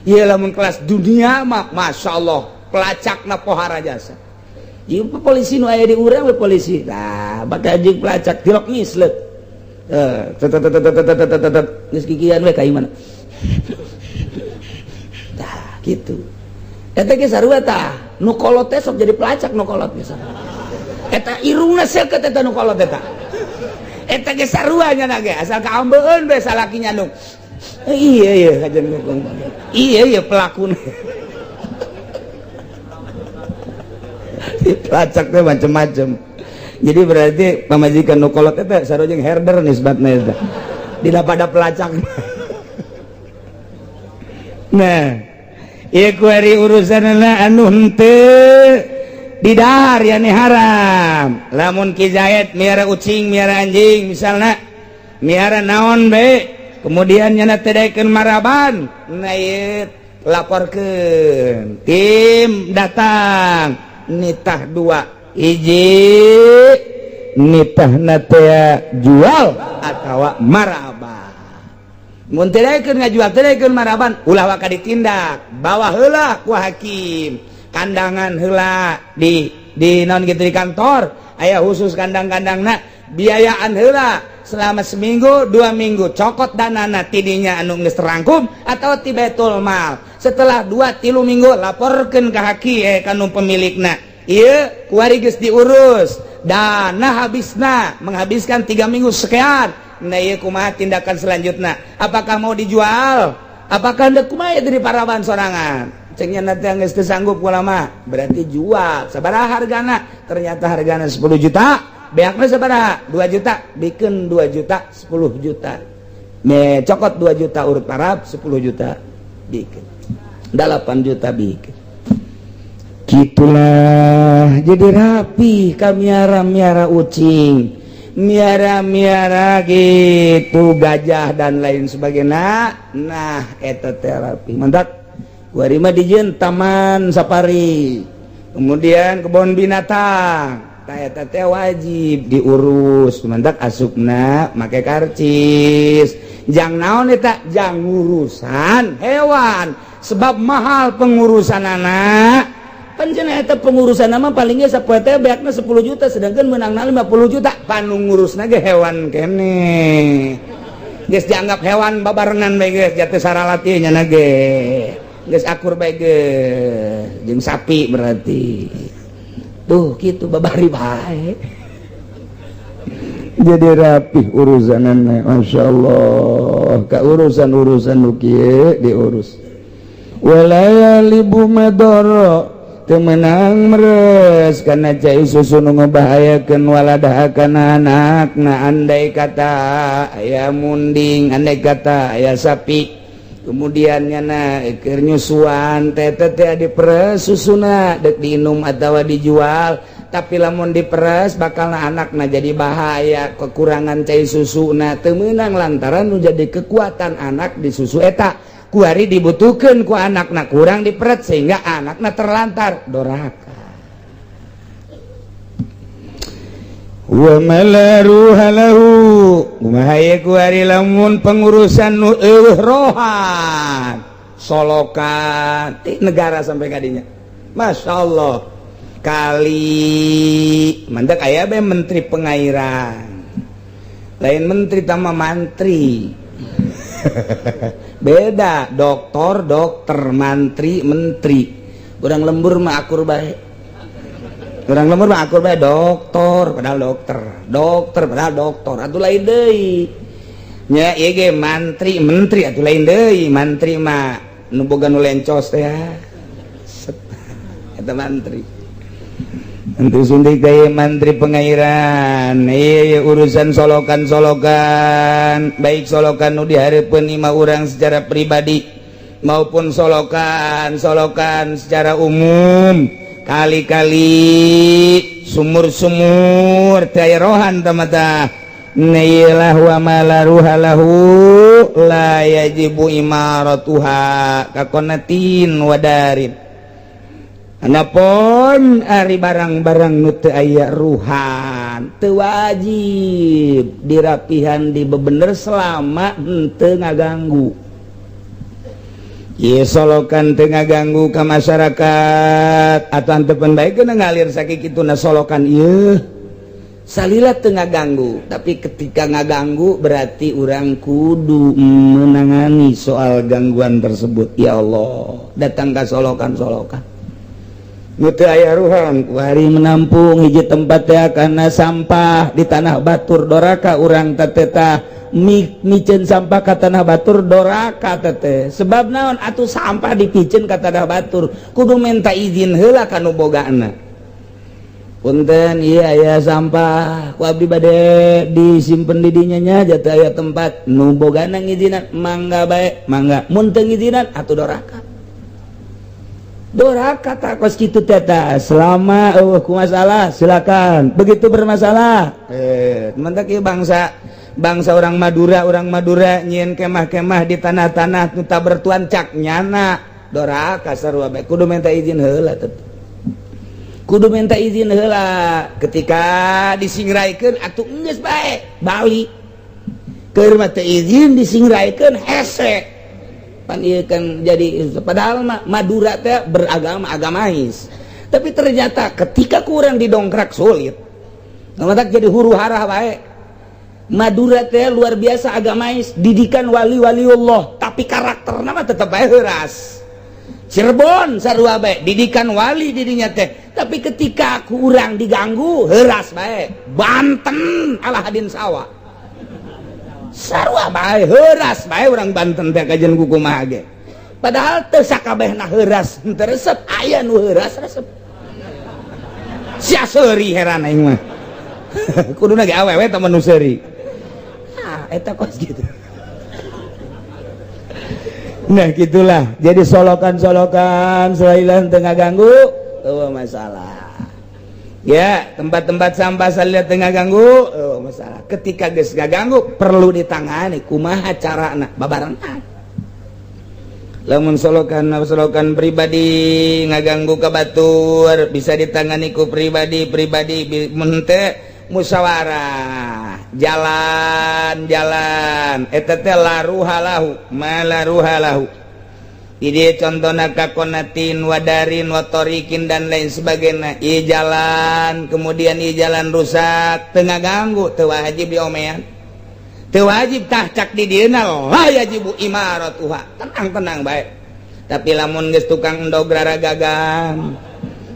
Ieu lamun kelas dunia mah, Masya Allah, pelacakna pohara jasa. Ieu polisi nu aya di urang we, polisi tah bakal anjing pelacak tilok ngisleut, eh, geus kikian we ka imana tah kitu. Eta ge sarua tah, nu kolot teh sok jadi pelacak. Nu kolot ge eta irungna seukeut, eta nu kolot eta. Eta ge sarua nya ge, asal kaambeun we salaki nyandung, iya iya kajian, iya iya, pelakuna pelacak teh macem-macem. Jadi berarti pamajikan nu kolot eta sarua jeung herder nisbatna, eta dina pada pelacak. Nah, ieu kuari urusanna anu henteu didahar, yani haram. Lamun Ki Zaid miara ucing, miara anjing, misalna miara naon be, kemudian nyana teu daekeun maraban, nah, ieu laporkeun, tim datang, nitah dua: hiji, nitah teh jual atau maraban. Mun teu daekeun ngajual, teu daekeun maraban, ulah waka ditindak, bawa heula ku hakim, kandangan heula di naon gitu, di kantor aya khusus kandang-kandangna, biayaan heula selama seminggu 2 minggu, cokot danana tidinya anu geus terangkum atau ti baitul mal. Setelah 2-3 minggu laporkeun ke hakim, eh, kanu pemilikna. Ieu kuari geus diurus, dana habisna menghabiskan 3 minggu sekian. Nah, ieu kumaha tindakan selanjutnya? Apakah mau dijual? Apakah hendak kumaha dari paraban sorangan? Cengnya nanti yang geus teu sanggup ulama, berarti jual. Sabaraha hargana? Ternyata hargana 10 juta. Beakna sabaraha? 2 juta. Bikin 2 juta, 10 juta. Me cokot 2 juta urut parab, 10 juta bikin. 8 juta bikin. Gitulah jadi rapi kamiara-miara ucing, miara-miara gitu gajah dan lain sebagainya. Nah, eta terapi mantap. Warima dijieun taman safari, kemudian kebun binatang. Tah, eta teh wajib diurus. Mantap asupna make karcis. Jang naon eta? Jang ngurusan hewan, sebab mahal pengurusan anak. Pan cenah eta pengurusan nama palingnya sapoe teh beakna 10 juta, sedangkan menangna 50 juta. Panu ngurusna ge hewan keneh. Geus dianggap hewan babarengan bae, geus jatuh saralatih nya ge. Geus akur bae geus jeung sapi berarti. Tuh gitu babari bae. Jadi rapih urusan, Masya Allah, ka urusan-urusan nu kieu diurus. Wala yahlibu ma dharra, teu meunang meres karena cai susu nu ngebahayakeun waladaha kana anakna. Andai kata aya munding, andai kata aya sapi, kemudian nyana keur nyusuan teh teh diperes susuna, dek diinum atawa dijual, tapi lamun diperes bakal anakna jadi bahaya kekurangan cai susu. Nah, teu meunang lantaran nu jadi kekuatan anak di susu eta. Kuari dibutuhkan ku anakna kurang diperet sehingga anakna terlantar, doraka. Wa ma la ruha lahu, kumaha ye kuari lamun pengurusan nu eueuh rohan? Solokan ti negara sampai kadinya, Masya Allah, kali mantak aya be menteri pengairan, lain menteri tama mantri, beda. Dokter dokter, mantri menteri. Urang lembur mah akur bae, urang lembur mah akur bae, dokter padahal dokter, dokter padahal dokter, atuh lain deui nya. Ieu ge mantri menteri, atuh lain deui. Mantri mah nu boga nu lencos teh ya. Set. Eta mantri. Untuk suntik gaya mantri pengairan. Iya, urusan solokan-solokan, baik solokan nu dihareupeun imah urang secara pribadi maupun solokan solokan secara umum, kali-kali, sumur-sumur teu aya rohan tamata. Nailah wa ma la ruha lahu la yajibu imaratuha kakonatin wadarin. Anapun ari barang-barang nu teu aya ruhan teu wajib dirapihan, dibebener selama henteu ngaganggu. Ieu solokan teu ngaganggu ka masyarakat atau antepen bae kena ngalir sakituna solokan ieu salila teu ngaganggu. Tapi ketika ngaganggu berarti urang kudu menangani soal gangguan tersebut. Ya Allah, datang ka solokan-solokan nu teu aya ruhan kuari menampung hiji tempat ya karena sampah di tanah batur, doraka urang teteta miceun sampah ka tanah batur, doraka tete. Sebab naon atuh sampah dipiceun ka tanah batur? Kudu minta izin heula ka nu bogana. "Punten, iya ya, sampah ku abdi bade disimpen di dinya nya, jatuh aya tempat." Nu bogana ngizinan, mangga bae, mangga. Mun teu ngizinan atuh doraka, doraka. Tak kos kitu teta. Selama eueuh ku masalah silakan, begitu bermasalah teman ieu bangsa bangsa orang Madura, orang Madura nyieun kemah-kemah di tanah-tanah nu tak bertuan, cak nyana doraka sarua bae. Kudu minta izin heula tetep, kudu minta izin heula. Ketika disingraikeun atuh geus bae balik. Keur mah teu izin disingraikeun, hese pan ieu kan. Jadi padahal mah Madura teh beragama, agamais, tapi ternyata ketika kurang didongkrak sulit. Matak jadi huru hara bae. Madura teh luar biasa agamais, didikan wali-wali Allah, tapi karakterna mah tetep bae heuras. Cirebon sarua bae, didikan wali didinya teh. Tapi ketika kurang diganggu, heuras bae. Banten Aladin sawah. Sarua bae, heuras bae urang Banten teh kajian ku kumaha ge. Padahal teu sakabehna heuras henteu resep, aya nu heuras resep. Sia seuri, heran aing mah. Kuduna ge awewe tah nu seuri. Ah, eta kos gitu. Nah, gitulah. Jadi solokan-solokan selain tengah ganggu, oh masalah. Ya, tempat-tempat sampah salila tengah ganggu, oh masalah. Ketika geus ganggu perlu ditangani, kumaha carana? Babarengan. Lamun solokan solokan pribadi ngaganggu ke batur bisa ditangani ku pribadi pribadi, mun teu musyawarah. Jalan jalan eta teh laruha lahu malaruha lahu. Ini contohna kakonatin wadarin watorikin dan lain sebagainya. I jalan, kemudian i jalan rusak tengah ganggu, teu wajib diomean, teu wajib. Tah, cak di dieuna la yajibu imaratuha, tenang tenang baik. Tapi lamun geus tukang endog raragagan,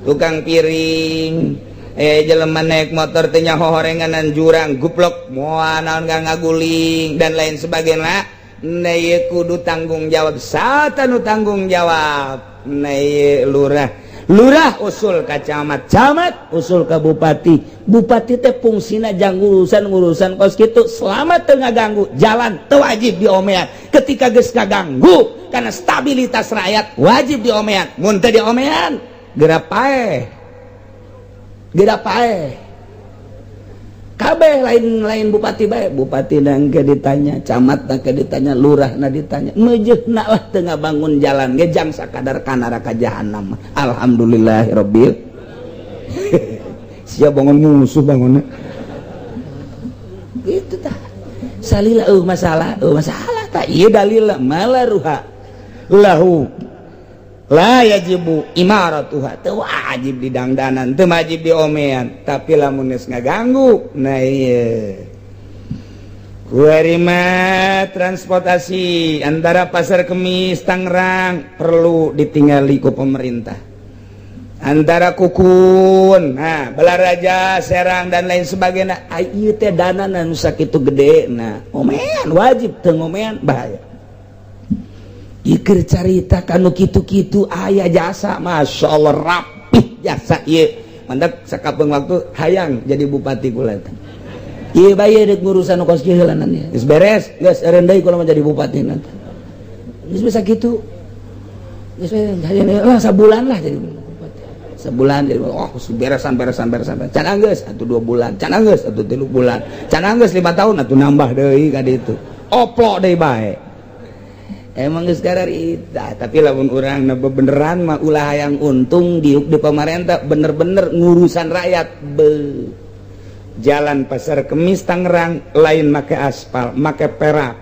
tukang piring, jelema naik motor teh hohorenganan jurang, guplok, moal naon ngaguling dan lain sebagainya. Nah, ieu kudu tanggung jawab sata nu tanggung jawab. Nah, ieu lurah, lurah usul ka camat, camat usul ka bupati. Bupati teh fungsina jang urusan urusan kos kitu. Selama teu ngaganggu jalan, teu wajib diomean. Ketika geus kaganggu karena stabilitas rakyat, wajib diomean. Mun teu diomean, geura paeh, geura paeh kabeh. Lain lain bupati bae, bupati dan ke ditanya, camat dan ke ditanya, lurah na ditanya. Mejehna lah tengah bangun jalan ge jang sakadar ka neraka jahanam. Alhamdulillahirabbil siap bangun musuh bangunnya gitu. Tah, salila masalah, masalah. Tak iya dalil malaruha lahu la yajibu imaratuha, teu wajib di dangdanan, teu wajib di omean. Tapi lamun geus ngaganggu, nah iya. Kuari mah transportasi antara Pasar Kemis Tangerang perlu ditinggali ku pemerintah, antara Kukun, nah, Balaraja, Serang dan lain sebagainya. Ieu teh dana nu sakitu gede. Nah, omean wajib, teu ngomean bahaya. Iker carita kanu kitu-kitu aya jasa, Masya Allah, rapih jasa ieu. Mandak sakapeung waktu hayang jadi bupati kula teh. Ieu bae deuk ngurusan kos kieu heula ya. Geus beres, geus eureun deui kula mah jadi bupati nanti. Geus bisa kitu. Geus hayang lah sabulan lah jadi bupati. Sebulan jadi, oh, beresan beresan beresan. Can anggeus atuh 2 bulan, can anggeus atuh 3 bulan, can anggeus 5 tahun atuh nambah deui ka ditu. Oplok deui bae. Emang geus ita, tapi lamun urang beneran mah ulah yang untung diuk di pemerintah, bener-bener ngurusan rakyat. Be jalan Pasar Kemis Tangerang lain make aspal, make perak,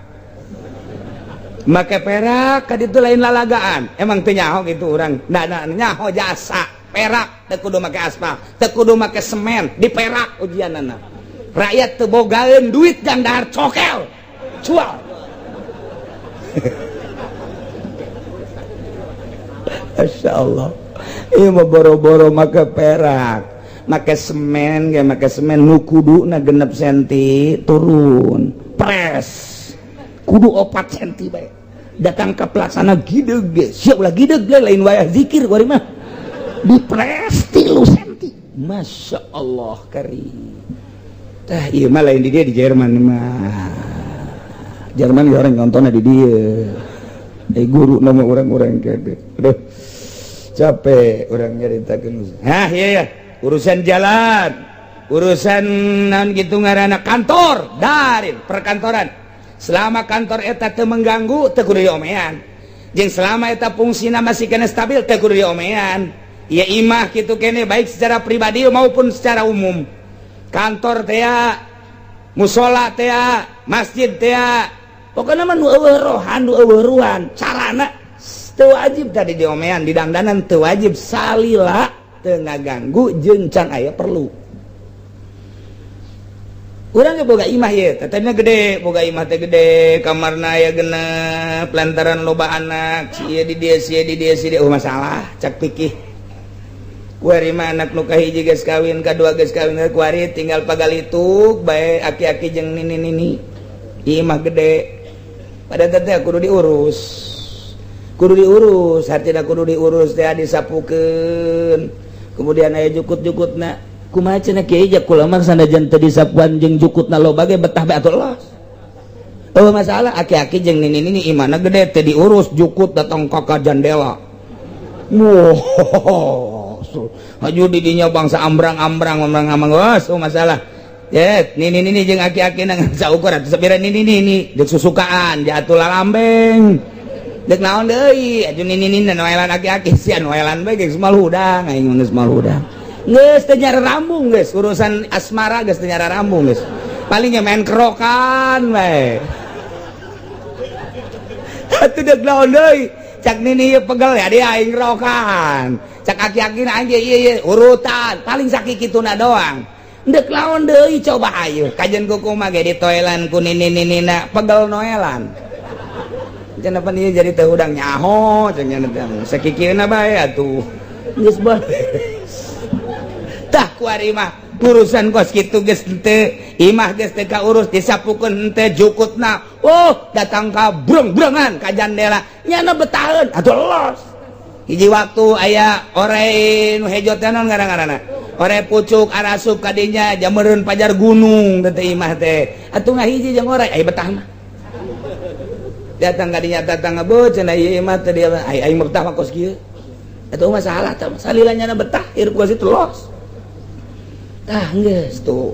make perak ka ditu, lain lalagaan. Emang teu nyaho gitu urang? Nah, nah, nyaho jasa perak, teu kudu make aspal, teu kudu make semen, di perak ujianana. Rakyat teu bogaeun duit jang dahar cokel cual. Masya Allah. Iya mah boro-boro make perak, make semen ge, make semen nu kuduna 6 senti turun pres kudu 4 senti bae. Datang ke pelaksana gideg ge siap lah, gideg ge lain wayah zikir kuari mah, di pres 3 senti. Masya Allah karim. Tah, iya mah lain di dia, di Jerman mah. Jerman ge orang nontonnya di dia. Eh, guru nama orang-orang kede. Aduh, capek orang nyaritakeun. Hah, iya ya, urusan jalan, urusan naon gitu ngaranna, kantor, dari perkantoran. Selama kantor eta teu mengganggu, teu kudu diomean. Jeung selama eta fungsina masih kena stabil, teu kudu diomean. Ya, imah gitu kene, baik secara pribadi maupun secara umum. Kantor teh, musola teh, masjid teh, pokoknya mah nu eueuh rohan, nu eueuh ruhan, carana teu wajib tadi diomean, di dangdanan teu wajib salila teu ngaganggu jeung can aya perlu. Urang ge boga imah ye, tetehna gede, boga imah teh gede, kamarna aya 6, lantaran loba anak, si ieu di dieu, si ieu di dieu, si dieu, oh masalah cak pikir. Kuari mah anak nu kahiji geus kawin, kadua geus kawin, kuari tinggal pagalituk bae aki-aki jeung nini-nini. Imah gede. Pada teh kudu diurus. Kudu diurus, hartina kudu diurus teh disapukeun. Kemudian aya jukut-jukutna. Kumaha cenah kiai jak kula mah sanajan teu disapuan jeung jukutna loba ge betah bae atuh los. Oh masalah aki-aki jeung nini-nini imahna gede teu diurus jukut datang ka jandela. Wow, haju didinya bangsa ambrang-ambrang ambrang-ambrang was, oh masalah. Ya, nini-nini jeung aki-aki nang saukur atuh sapira nini-nini deuk susukaan jatuh lalambeng. Deuk naon deui aju nini-nini noelan aki-aki sia noelan bae geus mal hudang aing geus mal hudang. Geus teu nyara rambung geus urusan asmara geus teu nyara rambung geus. Palingnya main kerokan bae. Atuh deuk naon deui cak nini ieu pegel ya dia aing rokan. Cak aki-aki aing ieu ieu urutan paling sakituna doang. Deuk laon deui coba ayo kajen kuku mah ge ditoelan ku nini-ninina pegel noelan. Cenah pan ieu jadi teu hudang nyaho cenah teh sakikieuna bae atuh. Geus beres. Tah kuari mah urusan kos kitu geus henteu imah geus teu kaurus disapukeun henteu jukutna. Oh datang ka breng-brengan ka jandela nyana betaheun atuh los. Hiji waktu aya orai nu hejo teh naon ngaran-ngaranna? Orai pucuk arasup ka dinya jameureun pajar gunung teh imah teh. Atuh ngahiji jeung orai aya betah mah. Datang ka dinya datang ngebut cenah ieu imah teh dia ai aing betah mah kos kieu. Atuh masalah tah salila nyana betah hirup kos itu los. Tah geus tuh.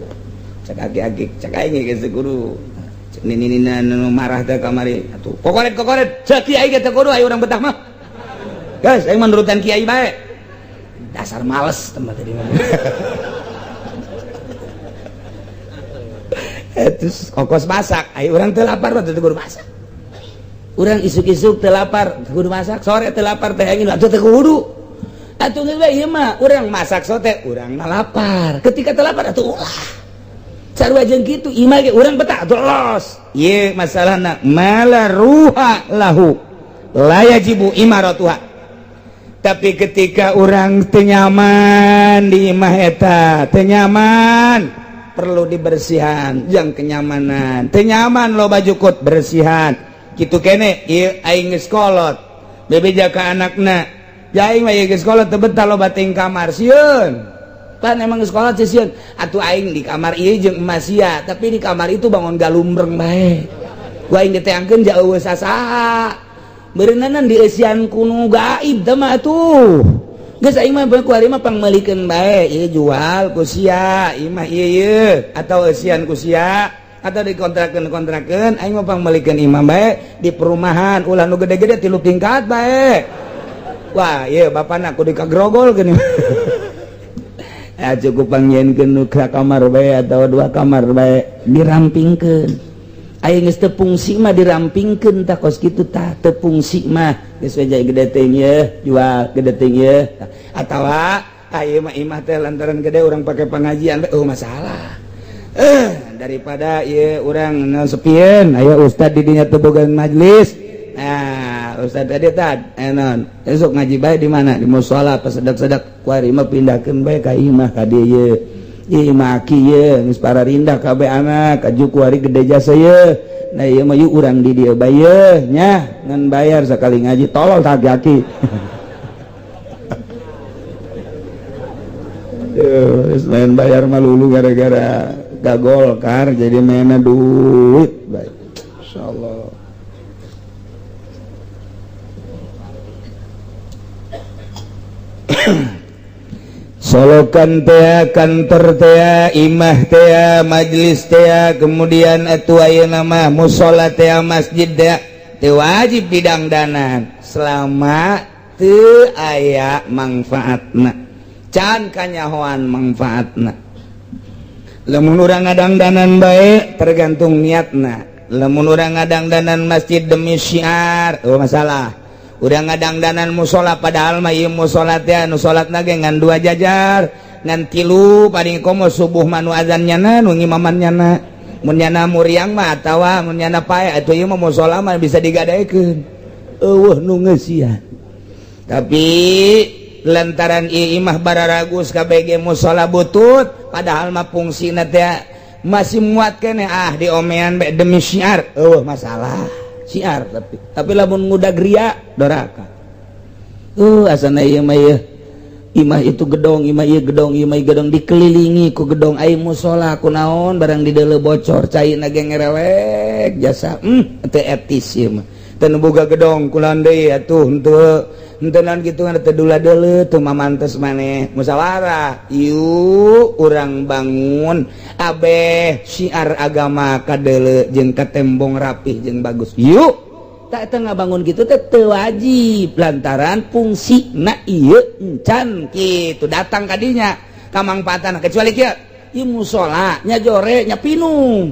Cak aki-aki cak aing geus kudu. Cek nini-nina nu marah teh kamari atuh kokoret-kokoret cek kiai ge teu kudu aya urang betah mah. Guys, aing menurutan kiai bae. Dasar males tempat tadi mah. Terus kokos masak, ayo urang teu lapar mah teu kudu masak. Urang isuk-isuk teu lapar, teu kudu masak, sore teu lapar teh aing atuh teu kudu. Atuh geus bae ieu mah urang masak sote, urang na lapar. Ketika teu lapar atuh ulah. Sarua jeung kitu imah ge urang betah atuh los. Ieu masalahna mala ruha lahu la yajibu imaratuha. Tapi ketika orang teu nyaman di imah eta, teu nyaman perlu dibersihan, jang kenyamanan. Teu nyaman loba jukut bersihan. Kitu kene ieu aing geus kolot. Bebeja ka anakna, ja aing mah ieu geus kolot teu betah loba ting kamar sieun. Pan emang geus kolot sih sieun. Atuh aing di kamar ieu jeung emas sia, tapi di kamar itu bangun galumbreng bae. Ku aing diteangkeun jauh sasaha. Berenang di eusian kuno gaib teh mah atuh. Geus aing mah ku ari mah pangmeulikeun bae, ieu jual ku sia, ieu mah ieu ieu atau eusian ku sia atau dikontrakeun-kontrakeun aing mah pangmeulikeun imah bae di perumahan ulah nu gede-gede 3 tingkat bae. Wah, ieu bapana kudu kagrogol geuning. Ya cukup pangyenkeun nu ka kamar bae atau 2 kamar bae dirampingkeun. Aing geus teu fungsi mah dirampingkeun tah kos kitu tah teu fungsi mah geus we jadi gede teuing yeuh jual gede teuing yeuh atawa ieu mah imah teh lantaran gede urang pake pengajian oh masalah daripada ieu urang sepieun aya ustad di dinya teu boga majelis. Nah ustad tadi tad naon esuk ngaji bae di mana di musala pasedak-sedak kuari mah pindahkeun bae ka imah ka dieu yeuh. Ieu mah aki yeuh geus pararindah kabeh anak aju kuari gede jasa yeuh. Nah ieu mah yuk urang di dieu bae yeuh nya ngan bayar sakali ngaji tolol tah aki. Geus main bayar mah lulu gara-gara gagolkar jadi mainna duit bae. Insyaallah. Solokan tea, kantor tea, imah tea, majlis tea, kemudian atuh ayeuna mah mushola tea, masjid tea, teu wajib didangdanan selama teu aya mangfaatna. Can kanyahoan mangfaatna. Lamun urang ngadangdanan bae tergantung niatna. Lamun urang ngadangdanan masjid demi syiar, oh masalah. Udah ngadangdanan musola padahal mah ieu musola teh anu salatna ge ngan 2 jajar ngan 3 paling komo subuh mah nu azan nyana nu ngimaman nyana mun nyana muriang mah atawa mun nyana pae atuh ieu mah musola mah bisa digadaekeun eueuh nu ngeusian. Tapi Lantaran ieu imah bararagus KBG musola butut, padahal mah fungsina teh masih muat keneh, ah diomean bae demi syiar, euweuh masalah syiar. Tapi lamun ngudag ria, doraka. Asana ieu mah, ieu imah itu gedong, imah ieu gedong, imah ieu gedong, dikelilingi ku gedong, ai musola kunaon barang di deuleu bocor cai na ge ngerewek jasa. Teu etis ieu mah. Teu boga gedong kulan deui atuh, henteu henteu naon kitu kan, teu dula deuleu, teu mamantes maneh. Musyawarah, yuk urang bangun abeh syiar agama kadeuleu jeung ka tembong, rapih jeung bagus, yuk. Tak tengah bangun gitu teh teu wajib lantaran fungsi na ieu encan kitu datang kadinya kamangpaatan, kecuali kieu, ieu musola nya jore nya pinuh,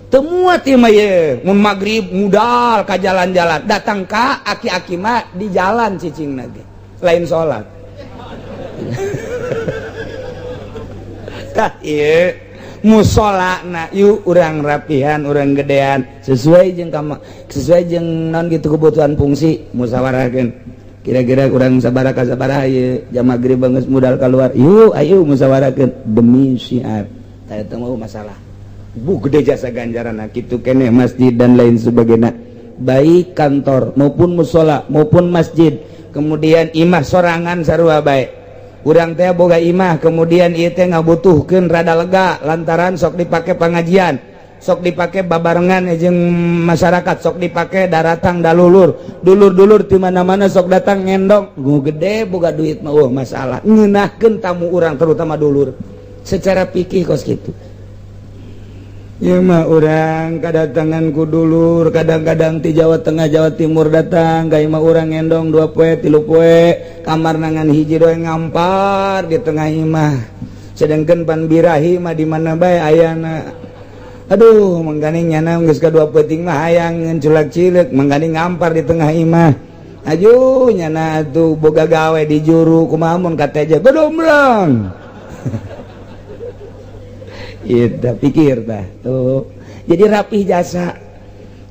teu muat ieu mah. Ieu mun magrib mudal ka jalan-jalan, datang ka aki-aki mah di jalan cicing ge lain salat. Tah, ieu musola na yuk urang rapihan, urang gedean sesuai jeung kama, sesuai jeung non gitu kebutuhan fungsi. Musyawarahkeun kira-kira urang sabaraha sabaraha ieu, jam magrib geus mudal keluar, yuk ayo musyawarahkeun demi syiar. Tah, eta mau masalah bu gede jasa ganjaran. Nah, kitu keneh masjid dan lain sebagainya, baik kantor maupun musola maupun masjid, kemudian imah sorangan sarua baik. Urang teh boga imah, kemudian ieu teh ngabutuhkeun rada lega lantaran sok dipake pengajian, sok dipake babarengan jeung masyarakat, sok dipake daratang dalulur dulur-dulur di mana-mana sok datang ngendong. Gu gede boga duit mah, wah masalah ngeunahkeun tamu urang, terutama dulur. Secara pikir kos kitu ya mah, urang kedatangan ku dulur kadang-kadang di Jawa Tengah, Jawa Timur, datang ka imah urang, ngendong 2 poe, 3 poe, kamar nangan hiji doang, ngampar di tengah imah, sedangkan pan birahi mah di mana bae ayana. Aduh, mangkaning nyana geus kadua peuting mah hayang culak cileuk, mangkaning ngampar di tengah imah. Aduh, nyana atuh boga gawe di juru, kumaha mun kateja godombrong. Itu pikir tah tuh. Jadi rapih jasa,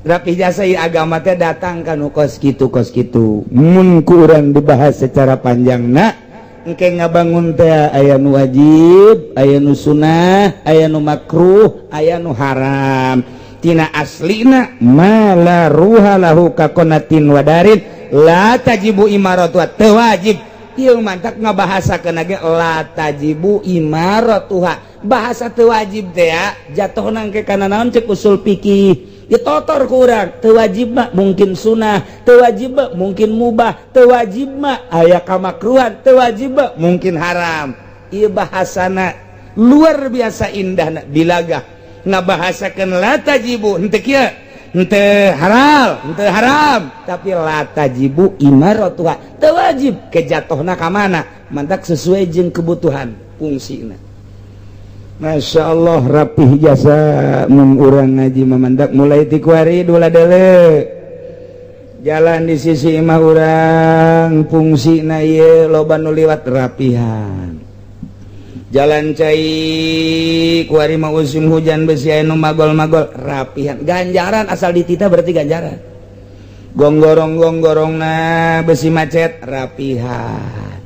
rapih jasa. Ieu agama teh datang kan kos kitu, kos kitu. Mun ku urang dibahas secara panjang na, engke ngabangun teh aya nu wajib, aya nu sunnah, aya nu makruh, aya nu haram. Tina aslina ma la ruha lahu kakonatin wadarin la tajibu imaratu, teu wajib. Ieu mantak ngabahasakeun ge la tajibu imaratuha. Bahasa teu wajib teh ya jatuh nangke kana naon cek usul fikih, ditotor ku urang. Teu wajib mah mungkin sunnah, teu wajib mah mungkin mubah, teu wajib mah aya kamakruhan, teu wajib mah mungkin haram. Ieu bahasana luar biasa indah bilagah ngabahasakeun la tajibu, henteu kieu, henteu halal, henteu haram, tapi la tajibu imaratuha, teu wajib. Kejatuhna ka mana, mantak sesuai jeung kebutuhan fungsina. Masya Allah, rapih jasa mun urang ngaji. Memandak mulai ti kuari dula dele jalan di sisi imah urang, fungsi na ieu loba nu liwat, rapihan jalan cai. Kuari mah musim hujan, besi aya nu magol-magol, rapihan. Ganjaran, asal ditita berarti ganjaran. Gonggorong gonggorong na besi macet, rapihan.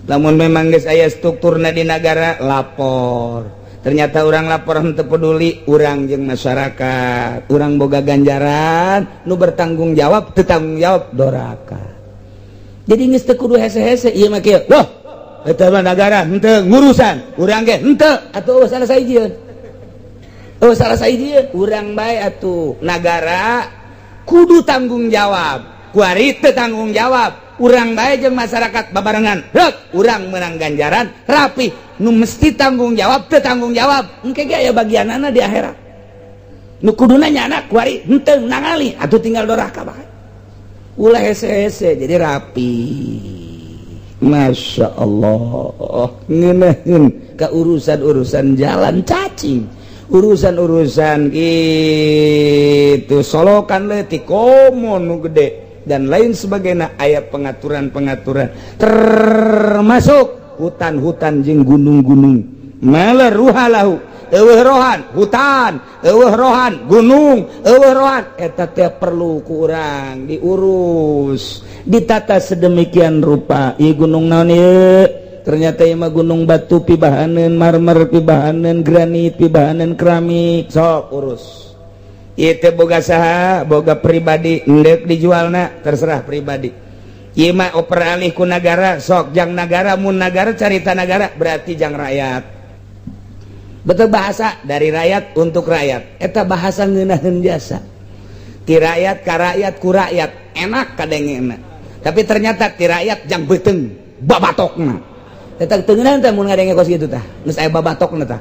Lamun memang geus aya strukturna di negara, lapor. Ternyata orang lapor henteu peduli urang jeung masyarakat, urang boga ganjaran. Nu bertanggung jawab teu tanggung jawab, doraka. Jadi geus teu kudu hese-hese ieu mah kieu loh, eta mah negara henteu ngurusan urang ge henteu atuh. Salah sahijieun, oh salah sahijieun urang bae atuh. Nagara kudu tanggung jawab, kuari teu tanggung jawab, urang bae jeung masyarakat babarengan rek urang menang ganjaran rapi. Nu mesti tanggung jawab teu tanggung jawab, engke ge aya bagianana di akhirat. Nu kuduna nyana kuari henteu nangali atuh, tinggal doraka bae, ulah hese-hese. Jadi rapi, Masya Allah, ngeunaheun ka urusan-urusan jalan cacing, urusan-urusan gitu, solokan leutik, komo nu gede dan lain sebagainya, aya pengaturan-pengaturan, termasuk hutan-hutan jeung gunung-gunung. Mala ruha lahu. Eueuh rohan hutan, eueuh rohan gunung, eueuh rohan eta teh perlu ku urang diurus, ditata sedemikian rupa. Ieu gunung naon ieu? Ternyata ieu mah gunung batu pibahaneun marmer, pibahaneun granit, pibahaneun keramik. Sok urus. Ieu teh boga saha? Boga pribadi, endek dijualna terserah pribadi. Ieu mah oper alih ku nagara, sok jang nagara. Mun nagara carita nagara berarti jang rakyat. Betul, bahasa dari rakyat untuk rakyat. Eta bahasa ngeunaheun jasa. Ti rakyat ka rakyat ku rakyat, enak kadengena. Tapi ternyata ti rakyat jang beuteung babatokna. Eta teu ngeunaheun teh mun ngadenge kos kitu tah. Geus aya babatokna tah.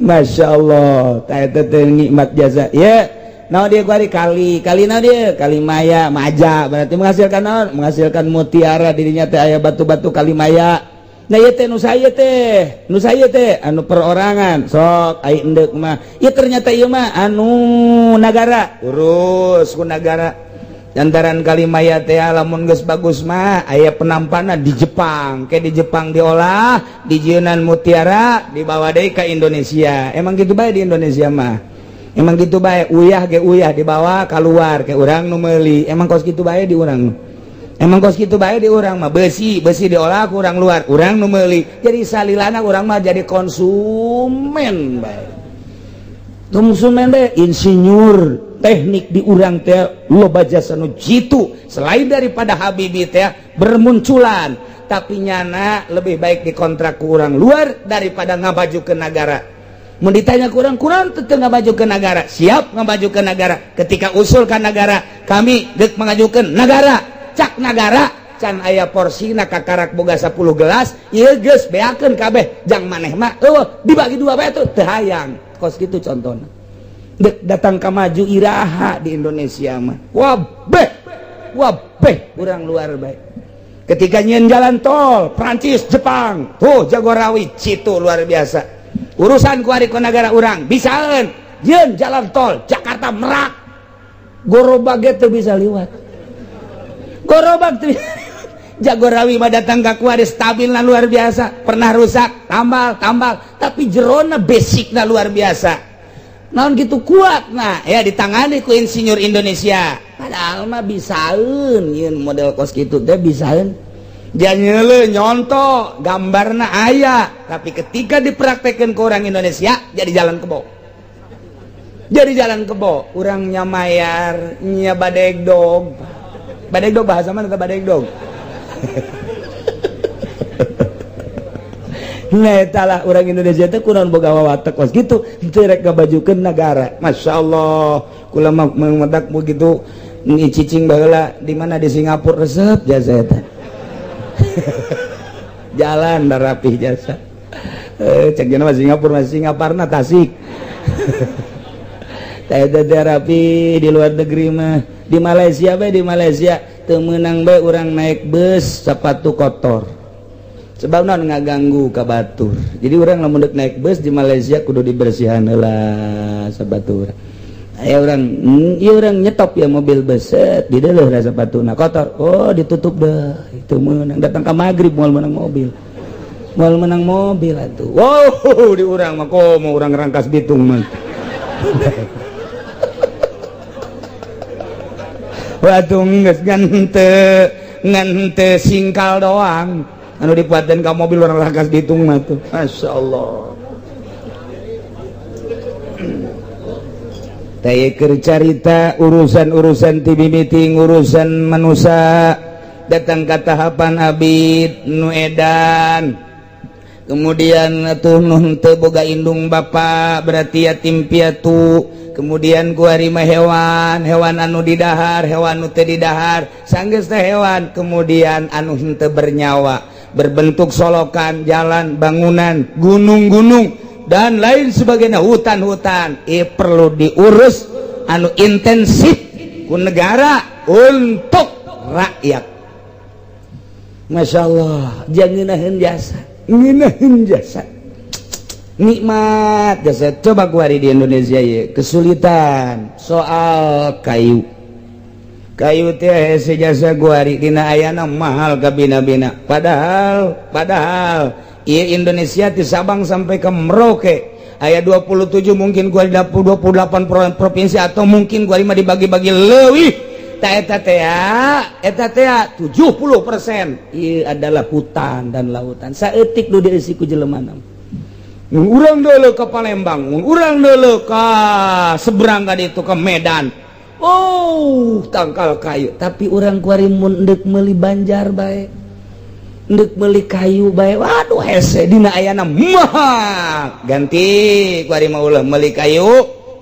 Masya Allah, tah eta teh nikmat jasa. Ya, naon dia kuari kali, kali naon dia? Kalimaya, maja, berarti menghasilkan naon? Menghasilkan mutiara, dirinya teh aya batu-batu kalimaya. Nah ieu teh nu saya teh, nu saya teh anu perorangan, sok ai endek mah. Ieu ternyata ieu mah anu nagara, urus ku nagara. Lantaran Kalimaya teh lamun geus bagus mah aya penampanan di Jepang, kayak di Jepang diolah, dijieunnan mutiara, dibawa deui ka Indonesia. Emang gitu bae di Indonesia mah. Emang gitu bae, uyah ge uyah dibawa keluar ke urang nu meuli. Emang kos kitu bae di urang. Emang kos kitu bae di urang mah, besi, besi diolah ku urang luar, urang nu meuli. Jadi salilana urang mah jadi konsumen bae. Konsumen bae, insinyur teknik di urang teh loba jasa nu jitu selain daripada Habibie teh bermunculan, tapi nyana lebih baik dikontrak ku urang luar daripada ngabaju ke nagara. Mun ditanya kurang kurang teu ngabaju ke nagara, siap ngabaju ke nagara. Ketika usul ka nagara, kami deuk mengajukan nagara, cak nagara can aya porsina kakarak boga 10 gelas, ieu geus beakeun kabeh jang maneh mah eueuh dibagi dua bae tuh teu hayang. Kos kitu contohna. Dek datang ka maju iraha di Indonesia mah wabeh wabeh urang luar bae. Ketika nyieun jalan tol Prancis Jepang tuh Jagorawi citu luar biasa. Urusan ku ari ku nagara urang bisaeun nyieun jalan tol Jakarta Merak, gorobak ge teu bisa liwat, gorobak teu. Jagorawi mah datang ka kuari stabilna luar biasa, pernah rusak tambal tambal, tapi jerona basicna luar biasa. Naon gitu kuat, nah ya ditangani ku insinyur Indonesia. Padahal mah bisaeun nyieun model kos kitu teh bisaeun. Dia nyeule nyonto gambarna aya, tapi ketika dipraktekkeun ke orang Indonesia jadi jalan kebo. Jadi jalan kebo, urang nya mayar nya badegdog. Badegdog bahasa mana teh badegdog? Nah etalah orang Indonesia teh kunaon boga wawatek kos kitu, teu rek ngabajukeun nagara. Masya Allah, kula mah mengedak begitu cicing baheula di mana di Singapura resep jasa eta. Jalan dah rapih jasa. Cek jeung mah Singapura mah Singaparna Tasik. Tah eta teh rapi di luar negeri mah. Di Malaysia bae, di Malaysia teu meunang bae urang naik bus sepatu kotor. Sebab naon ngaganggu ka batur. Jadi urang lamun deuk naik bus di Malaysia kudu dibersihan heula sabatur. Aya urang, ieu urang nyetop ya mobil bus, set di deuleuh lah sapatuna kotor. Oh, ditutup deh. Itu meunang datang ka magrib moal meunang mobil. Moal meunang mobil atuh. Wow, di urang mah komo urang Rangkas Bitung mah. Waduh geus ngan teu singkal doang. Anu dibuatin ka mobil orang Rangkas Bitung mah tuh. Masya Allah. Teh keur carita urusan-urusan ti mimiti urusan manusia datang ka tahapan abid nu edan. Kemudian atuh nu teu boga indung bapa berarti yatim piatu. Kemudian kuari mah hewan, hewan anu didahar, hewan nu teu didahar, sanggeus teh hewan, kemudian anu henteu bernyawa berbentuk solokan, jalan, bangunan, gunung-gunung dan lain sebagainya, hutan-hutan. Perlu diurus anu intensif ku negara untuk rakyat. Masya Allah, jangan ngeunaheun jasa, ngeunaheun jasa. Nikmat jasa. Coba kuari di Indonesia ya, kesulitan soal kayu. Kayu teh hese jasa guari dina ayana mahal kabina-bina. Padahal Iya, Indonesia di Sabang sampai ke Merauke aya 27, mungkin gua 28 provinsi, atau mungkin gua lima dibagi-bagi leuwih. Ta eta teh, eta teh 70% ieu adalah hutan dan lautan. Saeutik nu dieusi ku jelema. Urang dulu ke Palembang, urang dulu ke seberang tadi itu, ke Medan, oh, tangkal kayu. Tapi urang kuari mun ndek meuli banjar bae, ndek meuli kayu bae, waduh, hese. Dina ayana mahal. Ganti kuari mah ulah meuli kayu,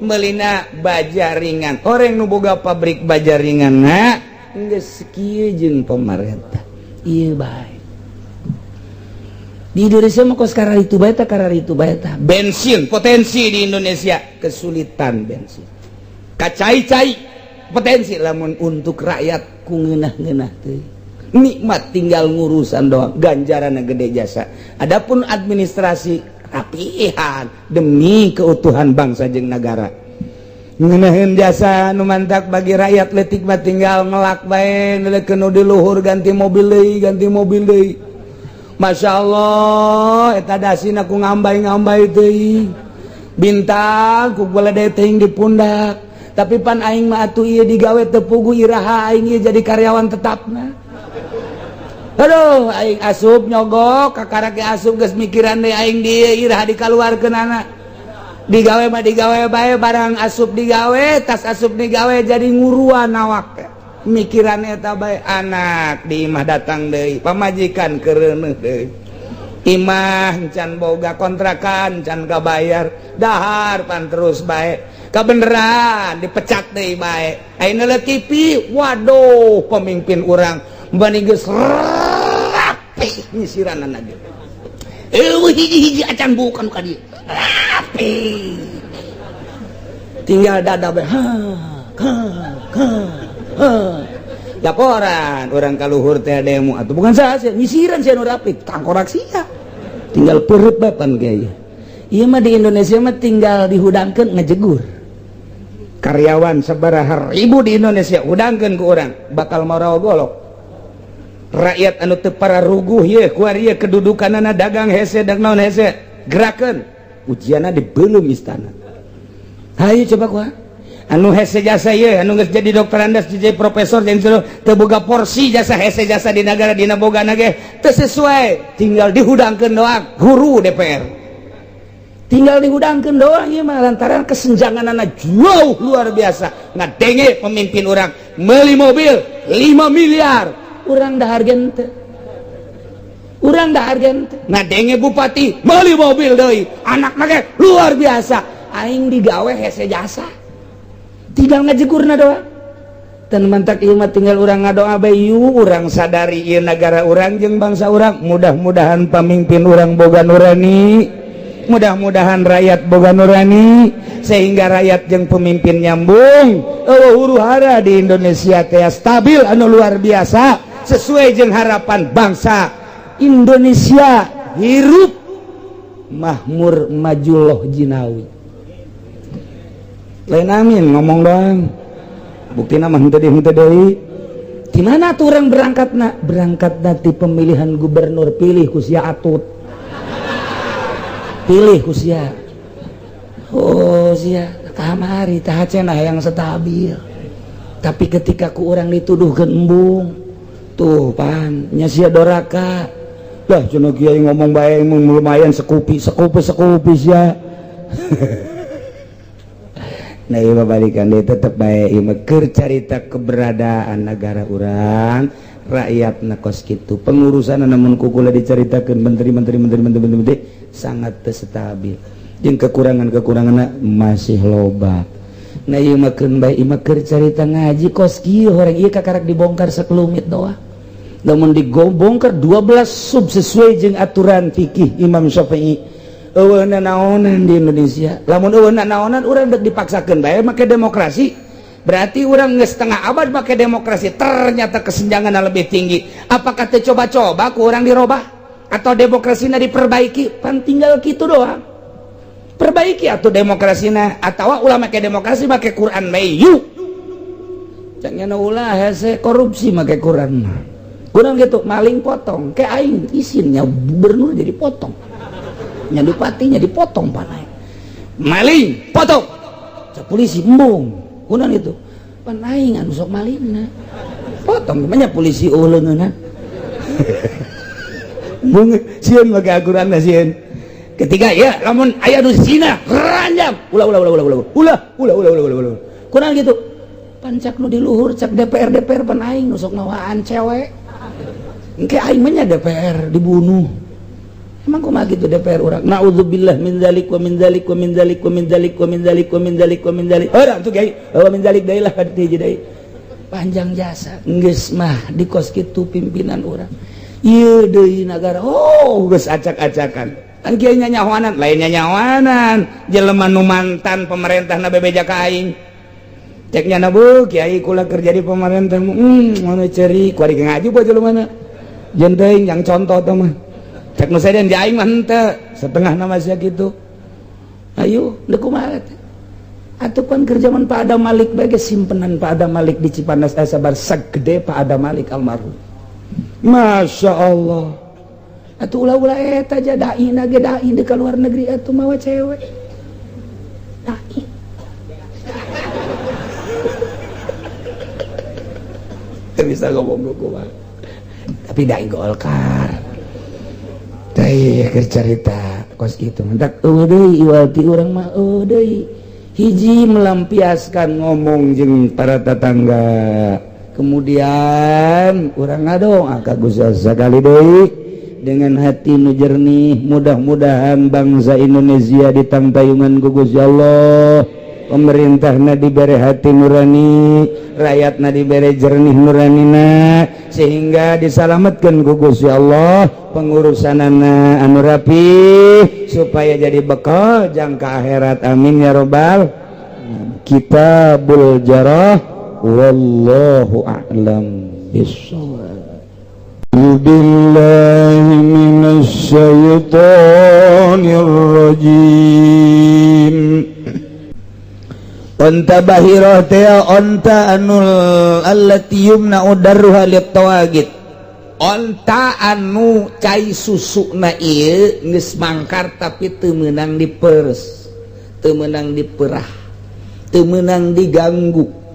meulina baja ringan. Orang nu boga pabrik baja ringan na geus kieu jeung pemerintah ieu bae. Di Indonesia mah kos kararitu bae tah, kararitu bae tah. Bensin potensi di Indonesia, kesulitan bensin kacai-cai potensi. Lamun untuk rakyat ku ngeunah-ngeunah teh nikmat, tinggal ngurusan doang, ganjaran gede jasa. Adapun administrasi rapihan demi keutuhan bangsa jeung negara, ngeunaheun jasa. Nu mantak bagi rakyat letik mah tinggal ngelak bae, nu di luhur ganti mobil deui, ganti mobil deui. Masya Allah, eta dasina ku ngambay-ngambay teuing, bintang ku gede teuing di pundak. Tapi pan aing mah atuh ieu digawe teu puguh, iraha aing ieu jadi karyawan tetapna? Aduh, aing asup nyogok, kakarak ge asup geus mikiran deui aing di iraha dikaluarkeun. Digawe mah digawe bae, barang asup digawe, tas asup digawe jadi nguruan awak mikiran eta bae. Anak di imah datang deui, pamajikan kereuneuh deui, imah can boga, kontrakan can kabayar, dahar pan terus bae. Kebeneran dipecat deui bae. Ayeuna TV, waduh, pemimpin urang bani geus rapi nyisiran ge. Eueuh hiji-hiji acan bukan ka dieu, rapi, tinggal dada bae. Ha ha ha ha, laporan orang kaluhur teh demo atau bukan saya nyisiran sia nu rapi, tangkorak sia tinggal perut bapan. Kiai ieu mah di Indonesia mah tinggal dihudangkeun, ngejegur. Karyawan sabaraha ribu di Indonesia hudangkeun ku urang, bakal marawa golok. Rakyat anu teu pararuguh ye kuari ye kedudukanana, dagang hese, dag naon hese, gerakeun ujianna di belum istana. Hayu coba kuah anu hese jasa ye, anu geus jadi doktorandas, jadi profesor, jadi teu boga porsi jasa, hese jasa di negara, dina boga ge teu sesuai, tinggal dihudangkeun doang. Guru DPR tinggal dihudangkeun doang. Ieu mah lantaran kesenjanganana jauh luar biasa. Ngadenge pemimpin urang meuli mobil 5 miliar, urang dahar gente, urang dahar gente. Ngadenge bupati meuli mobil deui, anak ge luar biasa. Aing digawe hese jasa, tinggal ngajegurna doang. Dan mantak ieu mah tinggal urang ngadoa bae. Urang sadari ieu negara urang jeung bangsa urang. Mudah-mudahan pamimpin urang boga nurani, mudah-mudahan rakyat boga nurani, sehingga rakyat jeung pemimpin nyambung. Oh, huru hara di Indonesia teh stabil anu luar biasa, sesuai jeung harapan bangsa Indonesia, hirup mahmur, majuloh jinawi. Lain amin ngomong doang, bukti nama henteu deui, henteu deui. Di mana tuh orang berangkat nak? Berangkat nanti pemilihan gubernur, pilih ku sia atut, pilih ku sia. Oh, sia kamari tah cenah yang stabil. Tapi ketika ku orang dituduhkeun embung tuh pan nya sia doraka lah cenah. Kiai ngomong bae lumayan sekupi sekupi sekupi sia. Nah, ieu balikan dia tetep bae. Ieu mah keur carita keberadaan negara urang, rakyat na kos kitu pengurusan. Namun kukula diceritakan menteri menteri menteri menteri menteri, menteri sangat teu stabil jeung kekurangan-kekurangan masih loba. Nah, ieu mah keun bae, ieu mah keur carita ngaji kos kieu. Horeng ieu kakarak dibongkar sekelumit doang. Lamun digobongkar 12 sub sesuai jeung aturan fikih Imam Syafi'i, eueuh naonan di Indonesia. Lamun eueuh naonan, urang dek dipaksakeun bae make demokrasi, berarti urang geus setengah abad make demokrasi, ternyata kesenjangan lebih tinggi. Apakah teu coba-coba ku urang dirobah atau demokrasina diperbaiki? Pan tinggal kitu doang, perbaiki atau demokrasina, atau ulah make demokrasi, make Quran bae yuk. Jangan ulah hese korupsi make Quran mah. Kurang gitu, maling potong. Kayak aing isinnya gubernur jadi potong. Nya bupatinya dipotong panai. Maling potong. Cek polisi embung. Kurang gitu. Pan aing anu sok malingna. Potong banyak polisi, oh leungeunna. Embung sieun make Al-Qur'an sieun. Ketiga ya, lamun aya nu zina, ranjam. Ulah, ulah, ulah, ulah, ulah. Ulah, ulah, ulah, ulah, ulah, ulah. Kurang gitu. Pan cak nu di luhur, cak DPR DPR, pan aing nu sok mawaan cewek. Engke aing mah nya DPR dibunuh. Emang kumaha gitu DPR urang? Naudzubillah min dzalik wa min dzalik wa min dzalik wa min dzalik wa min dzalik wa min dzalik wa min dzalik. Urang tuh kiai, wa min dzalik deui lah ka hiji deui. Panjang jasa. Geus mah di kos kitu pimpinan urang. Ieu deui nagara. Oh, geus acak-acakan. Kan kiai nyanyahoanan, lain nyanyahoanan. Jelema nu mantan pemerintah na bebeja ka aing. Cek nyana, "Bu, kiai, kula kerja di pemerintah." Mana ceri, kuari ngaju po jelema jeung teuing yang contoh teh mah. Cek nu sejen di aing mah henteu, setengah nama sia kitu. Ayo, deuk kumaha teh? Atuh pan keur zaman Pak Adam Malik bae simpenan Pak Adam Malik di Cipanas sabar segede Pak Adam Malik almarhum. Masya Allah. Atuh ulah-ulah eta aja dai na ge dai di luar negeri atuh mawa cewek. Dai. Teu bisa ngomong kumaha. Tapi dai Golkar. Teh keur carita kos kitu. Mentak eueuh deui iwal ti urang mah eueuh deui. Hiji melampiaskan ngomong jeung para tetangga. Kemudian urang ngadoa ka Gusti Allah sakali deui dengan hati nu jernih, mudah-mudahan bangsa Indonesia ditangtayungan ku Gusti Allah, pemerintahna dibere hati nurani, rakyatna dibere jernih nuranina, sehingga disalamatkan ku Gusti Allah pengurusanana anu rapi supaya jadi bekal jangka akhirat. Amin ya robbal. Kitabul Jarah, wallahu a'lam bissawab. Billahi minasy syaithanir rajim. Onta bahirah teh onta anu allati yumna'u darruha lit-tawagit. Onta anu cai susuna ieu geus mangkar tapi teu meunang diperes, teu meunang diperah, teu meunang diganggu.